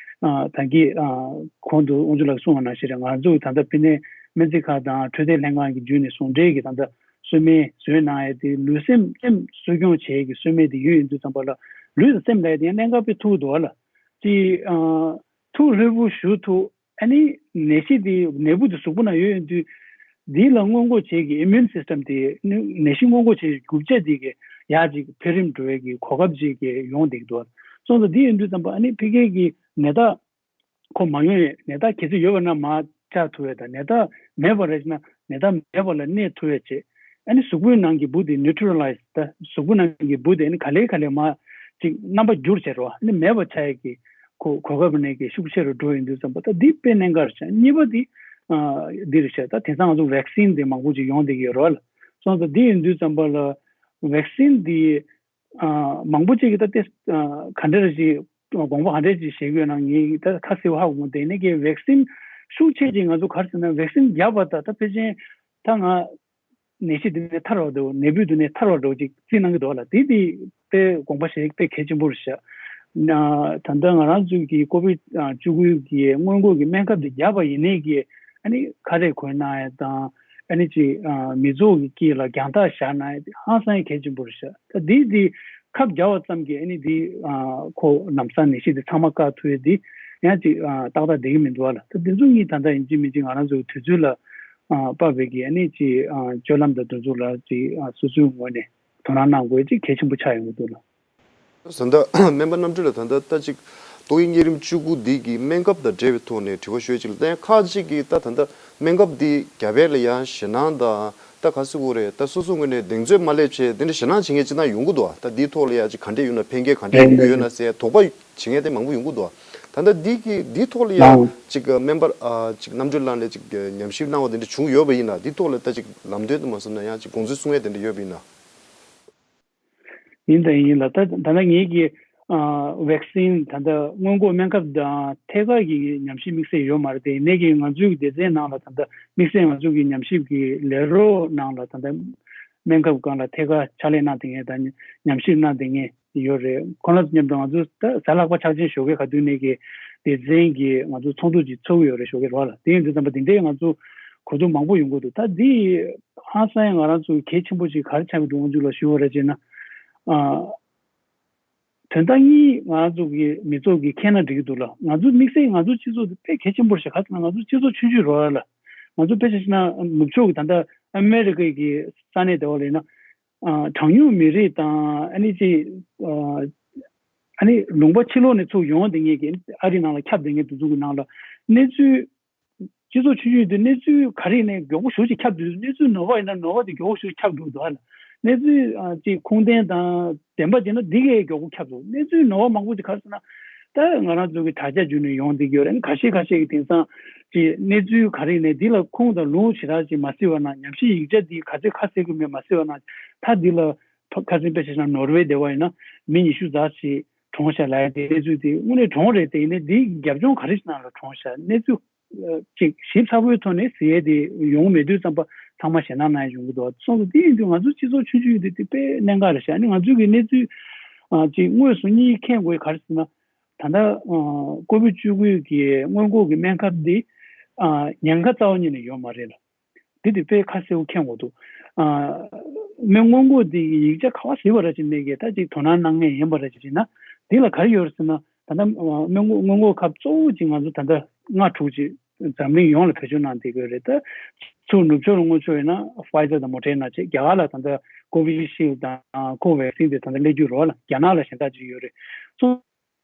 ཨ་ད་གི་ཨ་གོང་དུ་དབང་ཕྱུག་ལགས་གསུངས་པ་ནང་བཞིན་རེད། ང་ཚོ་ད་ལྟ་དཔེར་ན་སྨན་རྩིས་ཁང་དང་འཕྲོད་བསྟེན་ལྷན་ཁང་གི་བརྒྱུད་ནས་ཟུང་འབྲེལ་གྱི་ད་ལྟ་གསོལ་སྨན་བཟོས་གནང་ཡས་དེ་ལུས་སེམས་སེམས་གསོ་སྐྱོང་བྱེད་ཀྱི་གསོལ་སྨན་དེ་ཡོད་ཡིན་དུས་ཙམ་པ་ལ། ལུས་དང་སེམས་ལ་ཡ་དེ་གནད་འགག་དཔེ་ཐུག་འདུག་བ་ལ། ཅི་ཨ་ཐུགས་ལྷོད་པོ་ཞུ་ཐུབ། ཨ་ནི་ནད་གཞི་དེ་ནད་འབུ་དེ་གཟུགས་པོ་ནང་ཡོད་ཡིན་དུས། དེ་ལ་སྔོན་འགོག་བྱེད་ཀྱི་ཨི་མིའུན་སིས་ཊམ་དེ་ནད་གཞི་སྔོན་འགོག་བྱེད་ཀྱི་རྒྱུ་ཆ་དེ་གི་ཡར་ཅིག་འཕེལ་རིམ་འགྲོ་ཡས་ཀྱི་གོ་སྐབས་ཅིག་གི་ཡོང་བསྡད་འདུག་བ། སོང་ཙང་དེ་ཡིན་དུས་ཙམ་པ་ཨ་ནི་ཕ་གི་གི་ནད་རྟགས་ཁོ་མ་ཡོང་ཡས། ནད་རྟགས་གལ་སྲིད་ཡོད་པ་ན་མར་བཅར་ཐུབ་ཡས་དང་། ནད་རྟགས་མེད་པ་རེད་ན་ནད་རྟགས་མེད་པ་ལ་གནས་ཐུབ་ཡས་བྱེད། ཨ་ནི་གཟུགས་པོའི་ནང་གི་འབུ་དེ་ནིའུ་ཊི་ར་ལའི་ཛི། ད་གཟུགས་པོ་ནང་གི་འབུ་དེ་ཨ་ནི་ག་ལེ་ག་ལེ་མར་ཅིག་རྣམ་པ་འགྱུར་བྱེད་རོགས། ཨ་ནི་མེད་པ་ཆགས་ཡས་ཀྱི་གོ་གོ་སྐབས་ནས་ཀྱི་ཤུགས་ཆེ་རུ་འགྲོ་ཡིན་དུས་ཙམ་པ། ད་འདི་དཔེ་གནད་འགག་རེད་ཤག་གཉིས་པ་འདི་ཨ་འདི་རེད་ཤག་ད་དེང་སང་ང་ཚོ་ཝེག་སིན་དེ་མང་པོ་ཅིག་ཡོང་བསྡད་ཀྱི་ཡོད་རེད་བ་ལ། སོང་ཙང་འདི་ཡིན་དུས་ཙམ་པ་ལ་ཝེག་སིན་འདི་ཨ་མང་པོ་ཅིག་གིས་ད་ལྟ་ཨ་ག་འདྲ་རེ་ཅིག་དགོངས་པ་ག་འདྲ་ཅིག་བཞེས་ཀྱི་ཡོད་ན་ངས་ད་ཁ་གསལ་པོ་ཧ་གོ་མ་སོང་། དེ་ནས་ཀྱི་ཝེག་སིན་ཤུགས་ཆེ་ཅིག་ང་ཚོ་ག་རེ་ཟེར་ན་ཝེག་སིན་བརྒྱབ་པ་ད་ད་ཕལ་ཆེར་ད་ང་ནད་གཞི་འདི་ནས་ཐར་བ་འདྲ་བོ། ནད་འབུ་འདི་ནས་ཐར་བ་འདྲ་བོ་ཅིག་རྩིས་གནང་གི་འདུག་ལ། དེ་དེ་དཔེ་དགོངས་པ་བཞེས་དཔེ་གལ་ཆེན་པོ་རེད་ཤག་ན་ད་ལྟ་ང་རང་ཚོའི་གི་ཀོ་བིད་བཅུ་དགུ་གི་སྔོན་འགོག་གི་སྨན་ཁབ་དེ་བརྒྱབ་པ་ཡིན་ནའི་གི་ཨ་ནི་ཁ་རས་གོན་གནང་ཡས་དང་། ཨ་ནི་ཅིག་ཨ་མི་ཚོགས་ཀྱི་དཀྱིལ་ལ་རྒྱང་ཐག་བཞག་གནང་ཡས་དེ་ཧང་སང་ཡས་གལ་ཆེན་པོ་རེད་ཤག་ད་འདི་འདི་ཁབ་བརྒྱབ་པ་ཙམ་གྱིས་ཨ་ནི་འདི་ཨ་ཁོ་ལམ་སང་ནད་གཞི་འདི་ཚང་མ་བཀག་ཐུབ་ཡས་འདི་ཡང་ཅིག་ཨ་ཏག་ཏག་བསྡད་ཀྱི་མི་འདུག་ཨ་ལ། ད་འདི་ཚོ་གཉིས་ད་ལྟ་ཡིན་གཅིག་མིན་གཅིག་ང་རང་ཚོའི་དུས་ཚོད་ལ་ཨ་དཔག་པའི་གི་ཨ་ནི་ཅིག་ཨ་སྤྱོད་ལམ་དང་དེ་ཚོ་ལ་ཅིག་ཨ་སོ་སོའི་ངོས་ནས་དོ་སྣང་གནང་དགོས་ཅིག་གལ་ཆེན་པོ་ཆགས་ཡོང་གི་འདུག་ལ། ད་ལྟ་སྨན་པ་རྣམ་གྲོལ་ལགས། ད་ལྟ་ད་ཅིག་ཏོག་དབྱིབས་གཉན་རིམས་བཅུ་དགུ་འདི་གི་སྨན་ཁབ་དང་འབྲེལ་བའི་ཐོག་ནས་དྲི་བ་ཞུ་ཡ་ཅིག་ལ། ད་ཡང་ཁག་ཅིག་གིས་ད་ད་ལྟ་སྨན་ཁབ་འདི་བརྒྱབ་པ་ལ་ཡང་ཞེད་སྣང་དང་། ད་ག་ཟེར་དགོས་རེད། ད་སོ་སོ་ངོས་ནས་གདེང་ཚོད་མ་སླེབས་བྱས་དེ་འདྲ་ཞེད་སྣང་བྱེད་མཁན་ཅིག་ད་ཡོང་གི་འདུག་ཨ། ད་འདིའི་ཐོག་ལ་ཡང་ཅིག་ག་འདྲས་ཡོད་ན། ཕན་ཁེ་ག་འདྲས་ཡོང་གི་ཡོད་ན་ཟེར་དོགས་པ་བྱེད་མཁན་དེ་མང་པོ་ཡོང་གི་འདུག་ཨ། ད་ལྟ་འདི་གི་འདིའི་ཐོག་ལ་ཡང་ཅིག་སྨན་པ་ཨ་ཅིག་རྣམ་གྲོལ་ལགས་ནས་ཅིག་ཉམས་ཞིབ་གནང་བ་དེ་འདྲ་བྱུང་ཡོད་པ་ཡིན་ན། འདིའི་ཐོག་ལ་ད་ཅིག་ལམ་སྟོན་དུ་མ་སོང་ན་ཡང་ཅིག་དགོངས་ཚུལ་གསུང་ཡ་དེ་འདྲ་ཡོད་པ་ཡིན་ན། ཡིན་དང་ཡིན་ལ། ད་ད་ལྟ་ངེད་ཀྱི་ཨ་ཝེག་སིན་ད་ལྟ་སྔོན་འགོག་སྨན་ཁབ་དང་ཐད་ཀར་གྱི་ཉམས་ཞིབ་དམིགས་བསལ་ཡོད་མ་རེད་དེ། ཡིན་ནའི་གི་ང་ཚོའི་སྡེ་ཚན་ནང་ལ་ད་ལྟ་དམིགས་བསལ་ང་ཚོ་གི་ཉམས་ཞིབ་ཀྱི་ལས་རོགས་ནང་ལ་ད་ལྟ་སྨན་ཁབ་སྒང་ལ་ཐད་ཀར་ཕྱག་ལས་གནང་བསྡད་མཁན་དང་ཉམས་ཞིབ་གནང་བསྡད་མཁན་ཡོད་རེད། ཁོང་རྣམ་ཚོ་མཉམ་དུ་ང་ཚོ་ད་གཟའ་ལྷག་པ་ཕྱག་ཆེན་ཞོགས་ཀས་ག་དུས་ནས་ཀྱི་སྡེ་ཚན་གྱི་ང་ཚོ་ཚོགས་འདུ་ཅིག་ཚོགས་ཀྱི་ཡོད་རེད། ཞོགས་ཀས་རོགས་ལ། དེ་ཡིན་དུས་ཙམ་པ་དེ་འདྲའི་ང་ཚོ་གོ་རྟོགས་མང་པོ་ཡོང་གི་འདུག་ད་འདི་ཧང་སང་ང་རང་ཚོ་གལ་ཆེན་པོ་ཅིག་ག་རེ་ཆགས་ཀྱི་འདུག་དབང་ཕྱུག་ལ་ཞུ་བ་རེད་ཅེ་ན། ཨ། དོན་དག་གཉིས་ང་ཚོ་གི་མི་ཚོགས་ཀྱིས་མཁྱེན་ན་འགྲིག་གི་འདུག་ལ། ང་ཚོ་དམིགས་བསལ་ང་ཚོ་སྤྱི་ཚོགས་འདི་དཔེ་གལ་ཆེན་པོ་རེད་ཤག་ག་ཟེར་ན་ང་ཚོ་སྤྱི་ཚོགས་ཆུང་ཆུང་རེད་བ་ལ། ང་ཚོ་དཔེ་ཆ་བཞག་ན་ནུབ་ཕྱོགས་ཀྱི་ད་ལྟ་ཨ་མེ་རི་ཀའི་གི་ས་གནས་དེ་བ་ལ་ཡིན་ན། ཨ་གྲངས་ཉུང་མི་རིགས་དང་ཨ་ནི་ཅིག་ཨ་ཨ་ནི་ལུང་པ་ཕྱི་ལོགས་ནས་ཚུར་ཡོང་བསྡད་མཁན་གྱི་ཨ་རི་ནང་ལ་ཁྱབ་བསྡད་མཁན་དེ་ཚོ་གི་ནང་ལ་གནས་ཚུལ། སྤྱི་ཚོགས་ཆུང་ཆུང་ཡིན་དུས་གནས་ཚུལ་ག་རེ་ཡིན་ནའི་མགྱོགས་པོ་ཞེ་པོ་ཅིག་ཁྱབ་འདུག་གནས་ཚུལ་ནོར་བ་ཡིན་ན་ནོར་བ་དེ་མགྱོགས་པོ་ཞེ་པོ་ཁྱབ་འགྲོ་འདུག་ཨ། གནས་ཚུལ་ཨ་ཅིག་ཁུངས་ལྡན་དང་བདེན་པ་ཡིན་ན་འདི་གས་མགྱོགས་པོ་ཁྱབ་འགྲོ། གནས་ཚུལ་ནོར་བ་མང་པོ་ཅིག་ག་རེ་ཟེར་ན། ད་ང་རང་ཚོ་གི་དྲ་རྒྱ་བརྒྱུད་ནས་ཡོང་བསྡད་ཀྱི་ཡོད་རེད། ཁ་ཤས་ཁ་ཤས་ཀྱི་དེང་སང་ཅིག་གནས་ཚུལ་ག་རེ་ཡིན་ནའི་འདི་ལ་ཁུངས་དང་ལུང་ཞེ་དྲག་ཅིག་མ་གཟིགས་པ་ན། ཉམས་ཞིབ་ཡིག་ཆ་འདི་ག་ཚོད་ཁ་གསལ་གི་མེད་མ་གཟིགས་པ་ན། ད་འདི་ལ་ཁ་སང་དཔེ་ཆ་བཞག་ན་ནོར་ཝེ་དེ་བ་ཡིན་ན་མི་ཉི་ཤུ་ཙམ་ཞིག་གྲོངས་ཤག་ལབ་ཡ་དེ་གནས་ཚུལ་དེ་དངོས་གནས་གྲོངས་རེད། དེ་ཡིན་ནའི་འདིའི་རྒྱབ་ལྗོངས་ག་རེ་ཞིག་ནང་ལ་གྲོངས་ཤག་གནས་ཚུལ་ཅིག་ཞིབ་ཚགས་པོའི་ཐོག་ནས་གཟིགས་ཡས་དེ་ཡོང་མེད་དུས་ཙམ་པ་ཚང་མ་ཞེད་སྣང་གནང་ཡ་ཡོང་གི་འདུག་སོང་ཙང་དེ་ཡིན་དུས་ང་ཚོ་སྤྱི་ཚོགས་ཆུང་ཆུང་ཡིན་དུས་དེ་དཔེ་གནད་འགག་རེད་ཤག་ཨ་ནི་ང་ཚོའི་གི་གནས་ཚུལ་ཨ་ཅིག་དངོས་སུ་གཉིས་མཁྱེན་དགོས་ག་རེ་ཟེར་ན། ད་ལྟ་ཨ་ཀོ་བིད་བཅུ་དགུ་གི་སྔོན་འགོག་གི་སྨན་ཁབ་འདི་ཨ་ཉེན་ཁ་རྩ་བ་ཉིད་ནས་ཡོད་མ་རེད་ལ། འདི་དེ་དཔེ་ཁ་གསལ་པོ་མཁྱེན་དགོས་འདུག་ཨ་སྨན་སྔོན་འགོག་འདི་ཡིག་ཆ་ག་པར་གཟིགས་པ་ར་ཅིག་མེད་ཀི་ད་ཅིག་དོ་སྣང་གནང་མཁན་ཡིན་པ་ར་ཅིག་བྱས་ན། འདི་ལ་ག་རེ་ཡོད་རེད་ཟེར་ན། ད་ལྟ་སྨན་སྔོན་སྔོན་འགོག་ཁབ་གཙོ་བོ་ཅིག་ང་ཚོ་ད་ལྟ་ལྔ་དྲུག་ཅིག་འཛམ་གླིང་ཡོངས་ལ་བེད་སྤྱོད་གནང་བསྡད་ཀྱི་ཡོད་རེད། ད་ཚུར་ནུབ་ཕྱོགས་ལ་སྔོན་ཆད་ཡིན་ན་ཕའི་ཛར་དང་མོ་ཌེར་ན་བྱས། རྒྱ་གར་ལ་ད་ལྟ་ཀོ་བི་ཤིལ་དང་ཀོ་ཝེག་སིན་དེ་ད་ལྟ་སླེབས་རྒྱུ་རེད་པ་ལ། རྒྱ་ནག་ལ་གཞན་དག་ཅིག་ཡོད་རེད། སོ་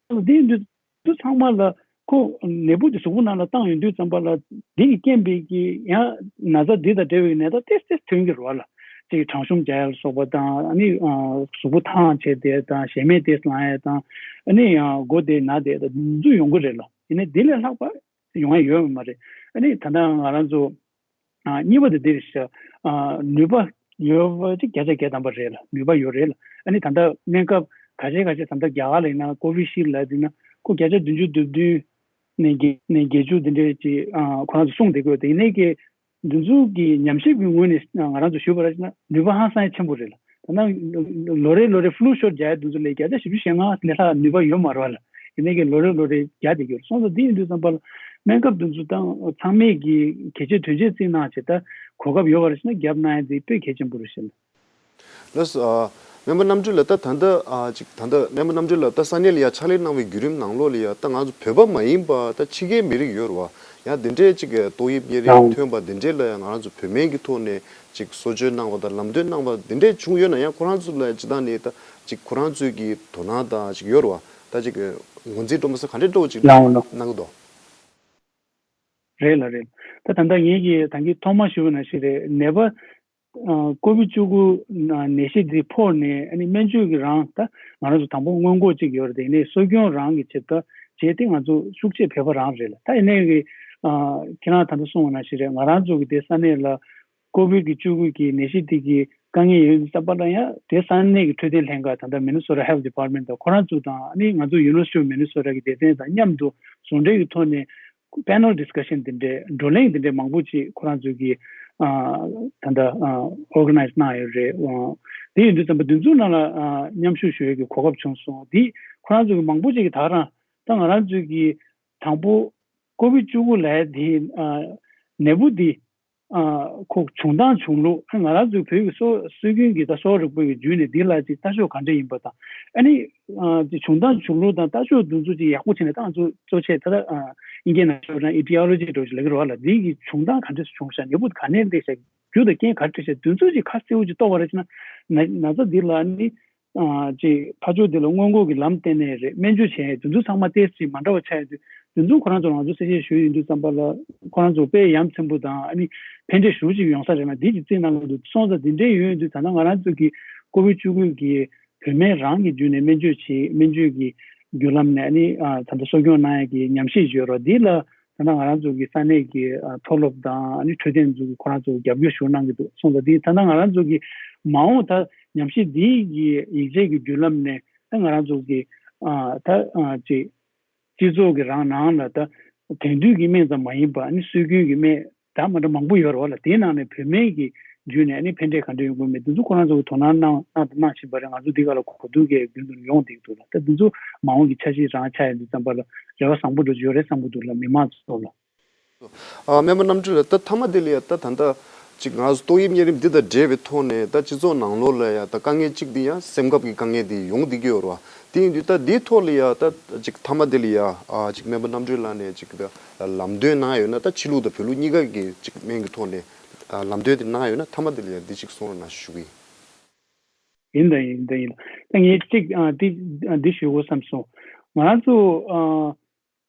འདི་ཡིན་དུས་ཚང་མ་ལ་ཁོ་ནད་འབུ་དེ་གཟུགས་པོ་ནང་ལ་བཏང་ཡོང་དུས་ཙམ་པ་ལ་འདི་གི་རྐྱེན་པས་ཀྱི་ཡང་ན་ཚ་འདི་དང་འབྲེལ་བའི་ནད་རྟགས་ཏོག་ཙམ་ཐོན་གྱི་རེད་པ་ལ། ཅིག་གྲང་ཤུམ་རྒྱག་ཡ་ལ་སོགས་པ་དང་། ཨ་ནི་གཟུགས་པོ་ཐང་ཆད་བསྡད་དང་། ཞལ་མེད་ཏོག་ཙམ་ལངས་ཡ་དང་། ཨ་ནི་ཡང་མགོ་དེ་ན་བསྡད་དང་། འདི་ཚོ་ཡོང་གི་རེད་ལ། ཡིན་ནའི་འདི་ལས་ལྷག་པ་ཡོང་ཡ་ཡོད་མ་རེད། ཨ་ནི་ད་ལྟ་ང་རང་ཚོ་ཨ་གཉིས་པ་དེ་འདི་རེད་ཤག་ཨ་ནུས་པ་ཡོད་པ་ཅིག་བརྒྱ་ཆ་བརྒྱ་ཐམ་པ་རེད་ལ། ནུས་པ་ཡོད་རེད་ལ། ཨ་ནི་ད་ལྟ་སྨན་ཁབ་ཁ་ཤས་ཁ་ཤས་ད་ལྟ་རྒྱ་གར་ལ་ཡིན་ན་ཀོ་བི་ཤིལ་ལབ་དུས་ན་ཁོ་བརྒྱ་ཆ་བདུན་ཅུ་དོན་བདུན་ནས་བརྒྱད་ནས་བརྒྱད་ཅུ་དེ་འདྲས་ཅིག་ཨ་ཁོ་རང་ཚོ་གསུངས་བསྡད་ཀྱི་ཡོད་དེ། ཡིན་ནའི་ཀྱི་འདི་ཚོ་གི་ཉམས་ཞིབ་ཀྱི་ངོས་ནས་ང་རང་ཚོ་ཞུས་པ་ར་ཅིག་ན་ནུས་པ་ཧང་སང་ཆེན་པོ་རེད་ལ། ད་ནང་ལོ་རེ་ལོ་རེ་ཕུ་ལུ་ཤོཊ་རྒྱག་ཡ་དེ་ཚོ་ལས་བརྒྱ་ཆ་བཞི་བཅུ་ཞེ་ལྔ་ལས་ལྷག་ནུས་པ་ཡོད་མ་རེད་པ་ལ། ཡིན་ནའི་ཀྱི་ལོ་རེ་ལོ་རེ་རྒྱག་བསྡད་ཀྱི་ཡོད་རེད། སོང་ཙང་འདི་ཡིན་དུས་ཙམ་པ་ལ་སྨན་ཁབ་དེ་ཚོ་དང་ཚང་མས་ཀྱི་གལ་ཆེ་དོན་ཆེ་བརྩིས་གནང་བྱས། ད་གོ་སྐབས་ཡོད་པ་རེད་ཟེར་ན་རྒྱབ་གནང་ཡ་དེ་དཔེ་གལ་ཆེན་པོ་རེད་ཤག་ལགས་སོ། ཨ་སྨན་པ་རྣམ་གྲོལ་ལགས། ད་ད་ལྟ་ཨ་ཅིག་ད་ལྟ་སྨན་པ་རྣམ་གྲོལ་ལགས་ད་ས་གནས་ལ་ཡ་ཕྱག་ལས་གནང་བའི་བརྒྱུད་རིམ་ནང་ལོགས་ལ་ཡ་ད་ང་ཚོ་བོད་པ་མ་ཡིན་པ་ད་ཕྱི་རྒྱལ་མི་རིགས་ཡོད་རེད་པ། ཡང་དེ་འདྲའི་ཅིག་ཏོག་དབྱིབས་གཉན་རིམས་ཐོན་པ་དེ་འདྲའི་ལ་ཡ་ང་རང་ཚོ་བོད་སྨན་གྱི་ཐོག་ནས་ཅིག་གསོ་བཅོས་གནང་བ་དང་ལམ་སྟོན་གནང་བ་དེ་འདྲའི་བྱུང་ཡོད་ན་ཡང་ཁོ་རང་ཚོ་ལ་ཇི་ལྟར་ནས་ད་ཅིག་ཁོ་རང་ཚོའི་གི་དོ་སྣང་དང་ཅིག་ཡོད་རེད་པ། ད་ཅིག་ངོས་འཛིན་སྤྲོ་མ་ས་ག་འདྲའི་སྤྲོ་ཅིག་ལའོ་ལོ། གནང་གི་འདུག་རེད་ལ་རེད། ད་ད་ལྟ་ངེད་ཀྱིས་ད་གིན་ཐོག་མ་ཞུས་པ་ནང་བཞིན་རེད། ནད་པ་ཨ་ཀོ་བིད་བཅུ་དགུ་ནད་གཞི་འདི་ཕོག་ནས་ཨ་ནི་སྨན་བཅོས་ཀྱི་རང་ད་ང་རང་ཚོ་དང་པོ་སྔོན་འགོག་ཅིག་ཡོད་རེད། དེ་ནས་གསོ་སྐྱོང་རང་གི་ཆེད་དུ་བྱས་ཏེ་ང་ཚོ་ཤུགས་ཆེ་བོད་པ་རང་རེད་ལ། ད་ཡིན་ནའི་གི་ཨ་ཁྱེད་རང་ད་ལྟ་གསུངས་པ་ནང་བཞིན་རེད། ང་རང་ཚོ་གི་དེ་ས་གནས་ལ་ཀོ་བིད་ཀྱི་བཅུ་དགུ་གི་ནད་གཞི་དེ་གི་དཀའ་ངལ་ཡོད་ཙམ་པ་ལ་ཡང་དེ་ས་གནས་ཀྱི་འཕྲོད་བསྟེན་ལྷན་ཁང་ད་ལྟ་Minnesota Health Department་དང་ཁོ་རང་ཚོ་དང་ཨ་ནི་ང་ཚོ་University of Minnesota་གི་སྡེ་ཚན་དང་མཉམ་དུ་ཟུང་འབྲེལ་གྱི་ཐོག་ནས་panel discussion་དེ་འདྲའི་བགྲོ་གླེང་དེ་འདྲའི་མང་པོ་ཅིག་ཁོ་རང་ཚོ་གིས་ཨ་ད་ལྟ་ཨ་organize་གནང་ཡོད་རེད། ཨ་དེ་ཡིན་དུས་ཙམ་པ་འདི་ཚོའི་ནང་ལ་ཨ་མཉམ་ཞུགས་ཞུ་ཡས་ཀྱི་གོ་སྐབས་བྱུང་སོང་། དེ་ཁོ་རང་ཚོ་གི་མང་པོ་ཅིག་གིས་ད་ག་རང་ད་ང་རང་ཚོ་གི་དང་པོ་ཀོ་བིད་བཅུ་དགུ་ལབ་ཡ་དེ་ཨ་ནད་འབུ་དེ་ཨ་ཁོ་བྱུང་སྟངས་བྱུང་ལུགས། ཨ་ང་རང་ཚོའི་བོད་ཀྱི་སྲོལ་སྲོལ་རྒྱུན་གྱི་ད་གསོ་བ་རིག་པ་ཡི་བརྒྱུད་ནས་འདི་ལ་ཅིག་ལྟ་ཕྱོགས་ག་འདྲ་ཡིན་པ་དང་། ཨ་ནི་ཨ་ཅིག་བྱུང་སྟངས་བྱུང་ལུགས་དང་ལྟ་ཕྱོགས་འདི་ཚོ་ཅིག་ཡག་པོ་བྱས་ནས། ད་ང་ཚོ་གཙོ་ཆེ་ད་ལྟ་ཨ་དབྱིན་སྐད་ནང་ཞུས་ན་etiology་འདྲ་བོ་ཅིག་ལབ་ཀྱི་རེད་པ་ལ། འདི་གི་བྱུང་སྟངས་ག་འདྲས་སུ་བྱུང་ཤག་ནད་འབུ་ག་ནས་སླེབས་ཤག་རྒྱུ་དང་རྐྱེན་ག་རེ་འཕྲད་ཤག་འདི་ཚོ་ཅིག་ཁ་གསལ་པོ་ཅིག་རྟོགས་པ་རེད་བྱས་ན། ན་ན་ཚ་འདི་ལ་ནི་ཨ་ཅིག་ཕར་ཕྱོགས་འདི་ལ་སྔོན་འགོག་གི་ལམ་བསྟན་ནས་རེད། སྨན་བཅོས་བྱས་འདི་ཚོ་ཚང་མ་ཏོག་ཙམ་མ་འདྲ་བ་ཆགས་ཡོད་དུས། འདི་ཚོ་ཁོ་རང་ཚོ་ང་ཚོ་གསལ་བཤད་ཞུས་ཡོང་དུས་ཙམ་པ་ལ་ཁོ་རང་ཚོ་དཔེ་ཡ་མཚན་པོ་དང་ཨ་ནི་ཕན་འབྲས་ཞེ་པོ་ཅིག་ཡོང་ས་རེད་ན། འདི་ཅིག་རྩིས་གནང་གི་འདུག་སོང་ཙང་འདི་འདྲའི་ཡོད་ཡོང་དུས་ད་ལྟ་ང་རང་ཚོ་གི་ཀོ་བིད་བཅུ་དགུ་གི་བོད་སྨན་རང་གི་བརྒྱུད་ནས་སྨན་བཅོས་བྱེད། སྨན་བཅོས་ཀྱི་བརྒྱུད་ལམ་ནས་ཨ་ནི་ཨ་ད་ལྟ་གསོ་སྐྱོང་གནང་ཡ་གི་ཉམས་ཞིབ་ཡོད་རེད། འདི་ལ་ད་ལྟ་ང་རང་ཚོ་གི་ས་གནས་ཀྱི་ཨ་མཐོ་སློབ་དང་ཨ་ནི་འཕྲོད་བསྟེན་ཚོ་གི་ཁོ་རང་ཚོ་རྒྱབ་སྐྱོར་ཞུ་གནང་གི་འདུག་སོང་ཙང་འདི་ད་ལྟ་ང་རང་ཚོ་གི་མ་འོངས་ད་ཉམས་ཞིབ་འདིའི་གི་ཡིག་ཆའི་གི་བརྒྱུད་ལམ་ནས་ད་ང་རང་ཚོ་གི་ཨ་ད་ཨ་ཅིག་སྤྱི་ཚོགས་ཀྱི་རང་ནང་ལ་ད་དེང་དུས་ཀྱི་སྨན་ཙམ་མ་ཡིན་པ་ཨ་ནི་སྲོལ་རྒྱུན་གྱི་སྨན་ད་མ་འདྲ་མང་པོ་ཡོད་རེད་པ་ལ། དེའི་ནང་ནས་བོད་སྨན་གྱི་བརྒྱུད་ནས་ཨ་ནི་ཕན་འབྲས་ག་འདྲ་ཡོང་གི་མེད་འདི་ཚོ་ཁོ་རང་ཚོ་གི་དོ་སྣང་གནང་གནང་དང་གནང་བཞིན་པ་རེད། ང་ཚོ་འདི་ག་ལ་གོ་བསྡུར་གྱི་རྒྱུན་དུ་ཡོང་བསྡད་འདུག་ལ། ད་འདི་ཚོ་མ་འོངས་ཀྱི་འཆར་གཞི་རང་ཆགས་ཡོང་དུས་ཙམ་པ་ལ་རེ་བ་བཟང་པོ་འདྲ་ཡོད་རེད་བསམ་གྱི་འདུག་ལ། མི་མང་ཚོ་ལ། ཨ་སྨན་པ་རྣམ་གྲོལ་ལགས། ད་མཐའ་མ་དེ་ལ་ཡ་ད་ད་ལྟ་ཅིག་ང་ཚོ་ཏོག་དབྱིབས་གཉན་རིམས་འདི་དང་འབྲེལ་བའི་ཐོག་ནས་ད་སྤྱི་ཚོགས་ནང་ལོགས་ལ་ཡ་ད་དཀའ་ངལ་གཅིག་འདི་ཡང་སེམས་ཁམས་ཀྱི་དཀའ་ངལ་འདི་ཡོང་བསྡད་ཀྱི་ཡོད་རེད་པ། དེ་ཡིན་དུས་ད་འདིའི་ཐོག་ལ་ཡ་ད་ཅིག་མཐའ་མ་དེ་ལ་ཡ་ཨ་ཅིག་སྨན་པ་རྣམ་གྲོལ་ལགས་ནས་ཅིག་ད་ལམ་སྟོན་གནང་ཡོད་ན། ད་ཕྱི་ལུགས་དང་བོད་ལུགས་གཉིས་ཀ་གི་ཅིག་སྨན་གྱི་ཐོག་ནས་ཨ་ལམ་སྟོན་དེ་གནང་ཡོད་ན་མཐའ་མ་དེ་ལ་ཡ་འདི་ཅིག་གསུང་རོགས་གནང་ཞུ་གི་ཡིན། ཡིན་ད་ཡིན་ད་ཡིན། ད་ངས་གཅིག་ཨ་འདི་ཨ་འདི་ཞུ་དགོས་བསམ་སོང་། ང་རང་ཚོ་ཨ་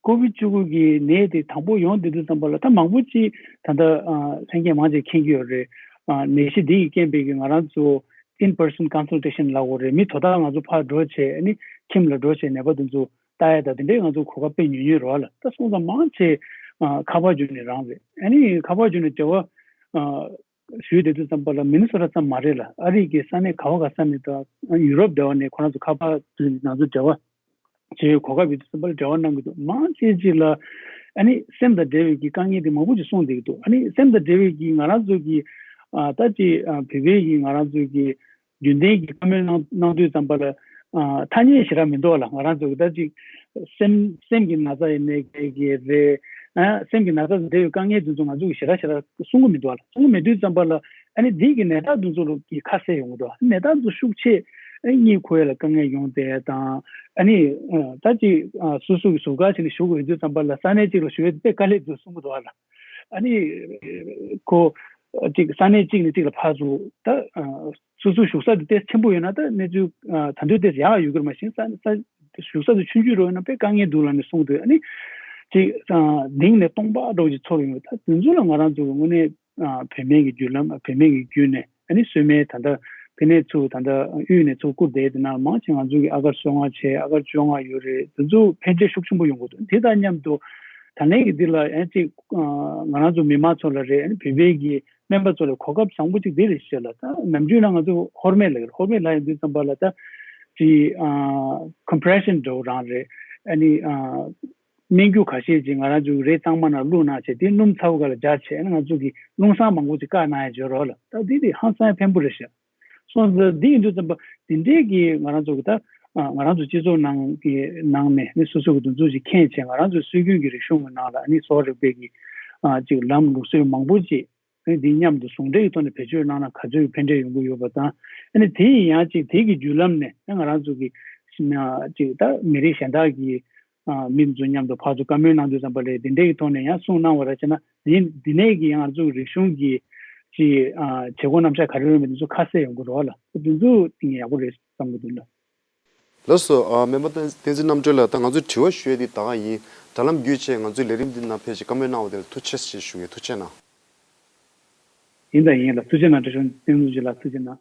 ཀོ་བིད་བཅུ་དགུ་གི་ནད་དེ་དང་པོ་ཡོང་བསྡད་དུས་ཙམ་པ་ལ་ད་མང་པོ་ཅིག་ད་ལྟ་ཨ་ལྷན་རྒྱས་མང་ཆེ་མཁྱེན་གྱི་ཡོད་རེད། ཨ་ནད་གཞི་འདི་ཡི་རྐྱེན་པས་ཀྱི་ང་རང་ཚོ་in person consultation ལབ་དགོས་རེད། མི་དོ་བདག་ང་ཚོ་ཕར་འགྲོ་བྱས་ཨ་ནི་ཁྱིམ་ལ་འགྲོ་བྱས་ནད་པ་དེ་ཚོ་ལྟ་ཡ་ད་དེ་འདྲའི་ང་ཚོ་གོ་སྐབས་དཔེ་ཉུང་ཉུང་རེད་བ་ལ། ད་སོང་ཙང་མང་ཆེ་ཨ་ཁ་པར་བརྒྱུད་ནས་རང་རེད། ཨ་ནི་ཁ་པར་བརྒྱུད་ནས་འབྲེལ་བ་ཨ་ཞུས་བསྡད་དུས་ཙམ་པ་ལ་མི་ནི་སོ་ཊ་ཙམ་མ་རེད་ལ། ཨ་རི་གི་ས་གནས་ག་བ་ག་ས་ནས་དང་ཡུ་རོབ་འདྲ་བ་ནས་ཁོ་རང་ཚོ་ཁ་པར་བརྒྱུད་ནས་ང་ཚོ་འབྲེལ་བ་བྱེད་ཡོད། གོ་སྐབས་ཡོད་དུས་ཙམ་པ་ལ་འབྲེལ་བ་གནང་གི་འདུག་མང་ཆེ་ཅིག་ལ་ཨ་ནི་སེམས་དང་འབྲེལ་བའི་གི་དཀའ་ངལ་དེ་མང་པོ་ཅིག་གསུངས་བསྡད་ཀྱི་འདུག་ཨ་ནི་སེམས་དང་འབྲེལ་བའི་གི་ང་རང་ཚོ་གི་ཨ་ད་ཅིག་ཨ་བོད་པའི་གི་ང་རང་ཚོ་གི་རྒྱུན་ལྡན་གྱི་བཀའ་མོལ་གནང་གནང་དུས་ཙམ་པ་ལ་ཨ་ཐ་སྙད་ཞེ་དྲག་མི་འདུག་ལ། ང་རང་ཚོ་གི་ད་ཅིག་སེམས་སེམས་ཀྱི་ན་ཚ་ཡིན་ནའི་གི་རེད། ཨ་སེམས་ཀྱི་ན་ཚ་དང་འབྲེལ་བའི་དཀའ་ངལ་དེ་ཚོ་ང་ཚོ་གི་ཞེ་དྲག་ཞེ་དྲག་གསུང་གི་མི་འདུག་ལ། གསུང་གི་མེད་དུས་ཙམ་པ་ལ་ཨ་ནི་འདི་གི་ནད་རྟགས་དེ་ཚོ་ལ་གི་ཁ་གསལ་ཡོང་གི་འདུག་ནད་རྟགས་དེ་ཚོ་ཤུགས་ཆེ་ཨ་གཉིད་ཁུག་ཡ་ལ་དཀའ་ངལ་ཡོང་བསྡད་ཡ་དང་། ཨ་ནི་ཨ་ད་ཅིག་ཨ་སོ་སོ་གི་ཟུར་བཀག་བྱས་ནས་བཞུགས་དགོས་ཡོང་དུས་ཙམ་པ་ལ་ས་གནས་གཅིག་ལ་བཞུགས་ཡ་དེ་དཔེ་དཀའ་ལས་འདུག་གསུང་གི་འདུག་ལ། ཨ་ནི་ཁོ་ཅིག་ས་གནས་གཅིག་ནས་གཅིག་ལ་ཕར་ཚུར་ད་ཨ་སོ་སོའི་བཞུགས་ས་དེ་ཏོག་ཙམ་ཆེན་པོ་ཡོད་ན་ད་གནས་ཚུལ་ཨ་ད་དུང་ཏོག་ཙམ་ཡག་ཡོད་ཀྱི་རེད། མ་གཞི་ས་ས་བཞུགས་ས་དེ་ཆུང་ཆུང་རེད་ན་དཔེ་དཀའ་ངལ་འདུག་ལབ་ནས་གསུངས་འདུག་ཨ་ནི་ཅིག་ཨ་གདེང་ནས་སྟོང་པ་འདྲ་བོ་ཅིག་ཚོར་ཡོང་གི། ད་དེ་ཚོ་ལ་ང་རང་ཚོ་གི་དངོས་གནས་ཨ་བོད་སྨན་གྱི་བརྒྱུད་ལམ་བོད་སྨན་གྱི་བརྒྱུད་ནས་ཨ་ནི་གསོལ་སྨན་ད་ལྟ་ཕ་ནས་ཚུར་ད་ལྟ་དབུས་ནས་ཚུར་བསྐུར་བསྡད་དེ་ན་མང་ཆེ་ང་ཚོ་གི་ཨ་གར་སོ་ལྔ་བྱས་ཨ་གར་བཅོ་ལྔ་ཡོད་རེད། དེ་ཚོ་ཕན་ཆེ་ཤུགས་ཆེན་པོ་ཡོང་གི་འདུག་དེ་དང་མཉམ་དུ་ད་ལན་གྱི་འདི་ལ་ཨ་ཅིག་ཨ་ང་རང་ཚོ་མི་མང་ཚོ་ལ་རེད། ཨ་ནི་བོད་པའི་གི་སྨན་པ་ཚོ་ལ་གོ་སྐབས་བཟང་པོ་ཅིག་འདི་རེད་ཤག་ལ། ད་ནམ་རྒྱུན་ན་ང་ཚོ་ཧོར་སྨན་ལབ་ཀྱི་རེད། ཧོར་སྨན་ལབ་ཡོང་དུས་ཙམ་པ་ལ་ད་ཅིག་ཨ་ཁོམ་པི་རེ་ཤན་འདྲ་བོ་རང་རེད། ཨ་ནི་ཨ་སྨན་རྒྱུ་ཁ་ཤས་ཅིག་ང་རང་ཚོ་གི་རས་གཙང་མ་ནང་བླུགས་གནང་བྱས་དེ་སྣུམ་ཚ་པོ་སྒང་ལ་སྦྱར་བྱས་ཨ་ནི་ང་ཚོ་གི་རླུང་སྲང་མང་པོ་ཅིག་བཀག་གནང་ཡ་བྱེད་རོགས་ལ། ད་འདི་དེ་ཧང་སང་ཕན་པོ་རེད་ཤག་སོང་ཙང་འདི་ཡིན་དུས་ཙམ་པ་འདི་འདྲའི་གི་ང་རང་ཚོ་གི་ད་ཨ་ང་རང་ཚོ་སྤྱི་ཚོགས་ནང་གི་ནང་ནས་ནི་སོ་སོ་གི་འདུ་འཛོམས་ཅིག་ཁེངས་བྱས་ང་རང་ཚོའི་སྲོལ་རྒྱུན་གྱི་རིག་གཞུང་གི་ནང་ལ་ནི་གསོ་བ་རིག་པའི་གི་ཨ་ཅིག་ལམ་ལུགས་སྲོལ་མང་པོ་ཅིག་ཨ་ནི་འདི་མཉམ་དུ་ཟུང་འབྲེལ་གྱི་ཐོག་ནས་བེད་སྤྱོད་གནང་ན་ག་ཚོད་ཕན་འབྲས་ཡོང་གི་ཡོད་པ་དང་། ཨ་ནི་དེ་ཡིན་ཡང་ཅིག་དེ་གི་བརྒྱུད་ལམ་ནས་ཨ་ང་རང་ཚོ་གི་ཨ་ཅིག་ད་མི་རིགས་གཞན་དག་གི་ཨ་མི་ཚོ་མཉམ་དུ་ཕར་ཚུར་བཀའ་མོལ་གནང་དུས་ཙམ་པ་ལས་དེ་འདྲའི་གི་ཐོག་ནས་ཡང་གསུངས་གནང་བ་ར་བྱས་ན་འདི་འདི་ནས་ཀྱི་ཡང་ང་ཚོ་རིག་གཞུང་གི་ཅིག་ཨ་བྱེད་སྒོ་རྣམ་གཞག་ག་རེ་རེད་མེད་དེ་ཚོ་ཁ་གསལ་ཡོང་གི་རེད་བ་ལ། དེ་ཚོ་ཡག་པོ་རེད་བསམ་གི་འདུག་ལ། ལགས་སོ། ཨ་སྨན་པ་བསྟན་བསྟན་འཛིན་རྣམ་གྲོལ་ལགས། ད་ང་ཚོས་དྲི་བ་ཞུ་ཡས་འདི་ད་ག་ཡིན། དྲ་ལམ་བརྒྱུད་བྱས་ང་ཚོའི་ལས་རིམ་འདི་ནང་ཕེབས་བྱས་བཀའ་མོལ་གནང་བ་དེ་ལ་ཐུགས་རྗེ་ཆེ་ཞུ་གི། ཐུགས་རྗེ་གནང་། ཡིན་ད་ཡིན་ལ། ཐུགས་རྗེ་གནང་། བཀྲ་ཤིས་བསྟན་འཛིན་རྣམ་གྲོལ་ལགས་ཐུགས་རྗེ་གནང་།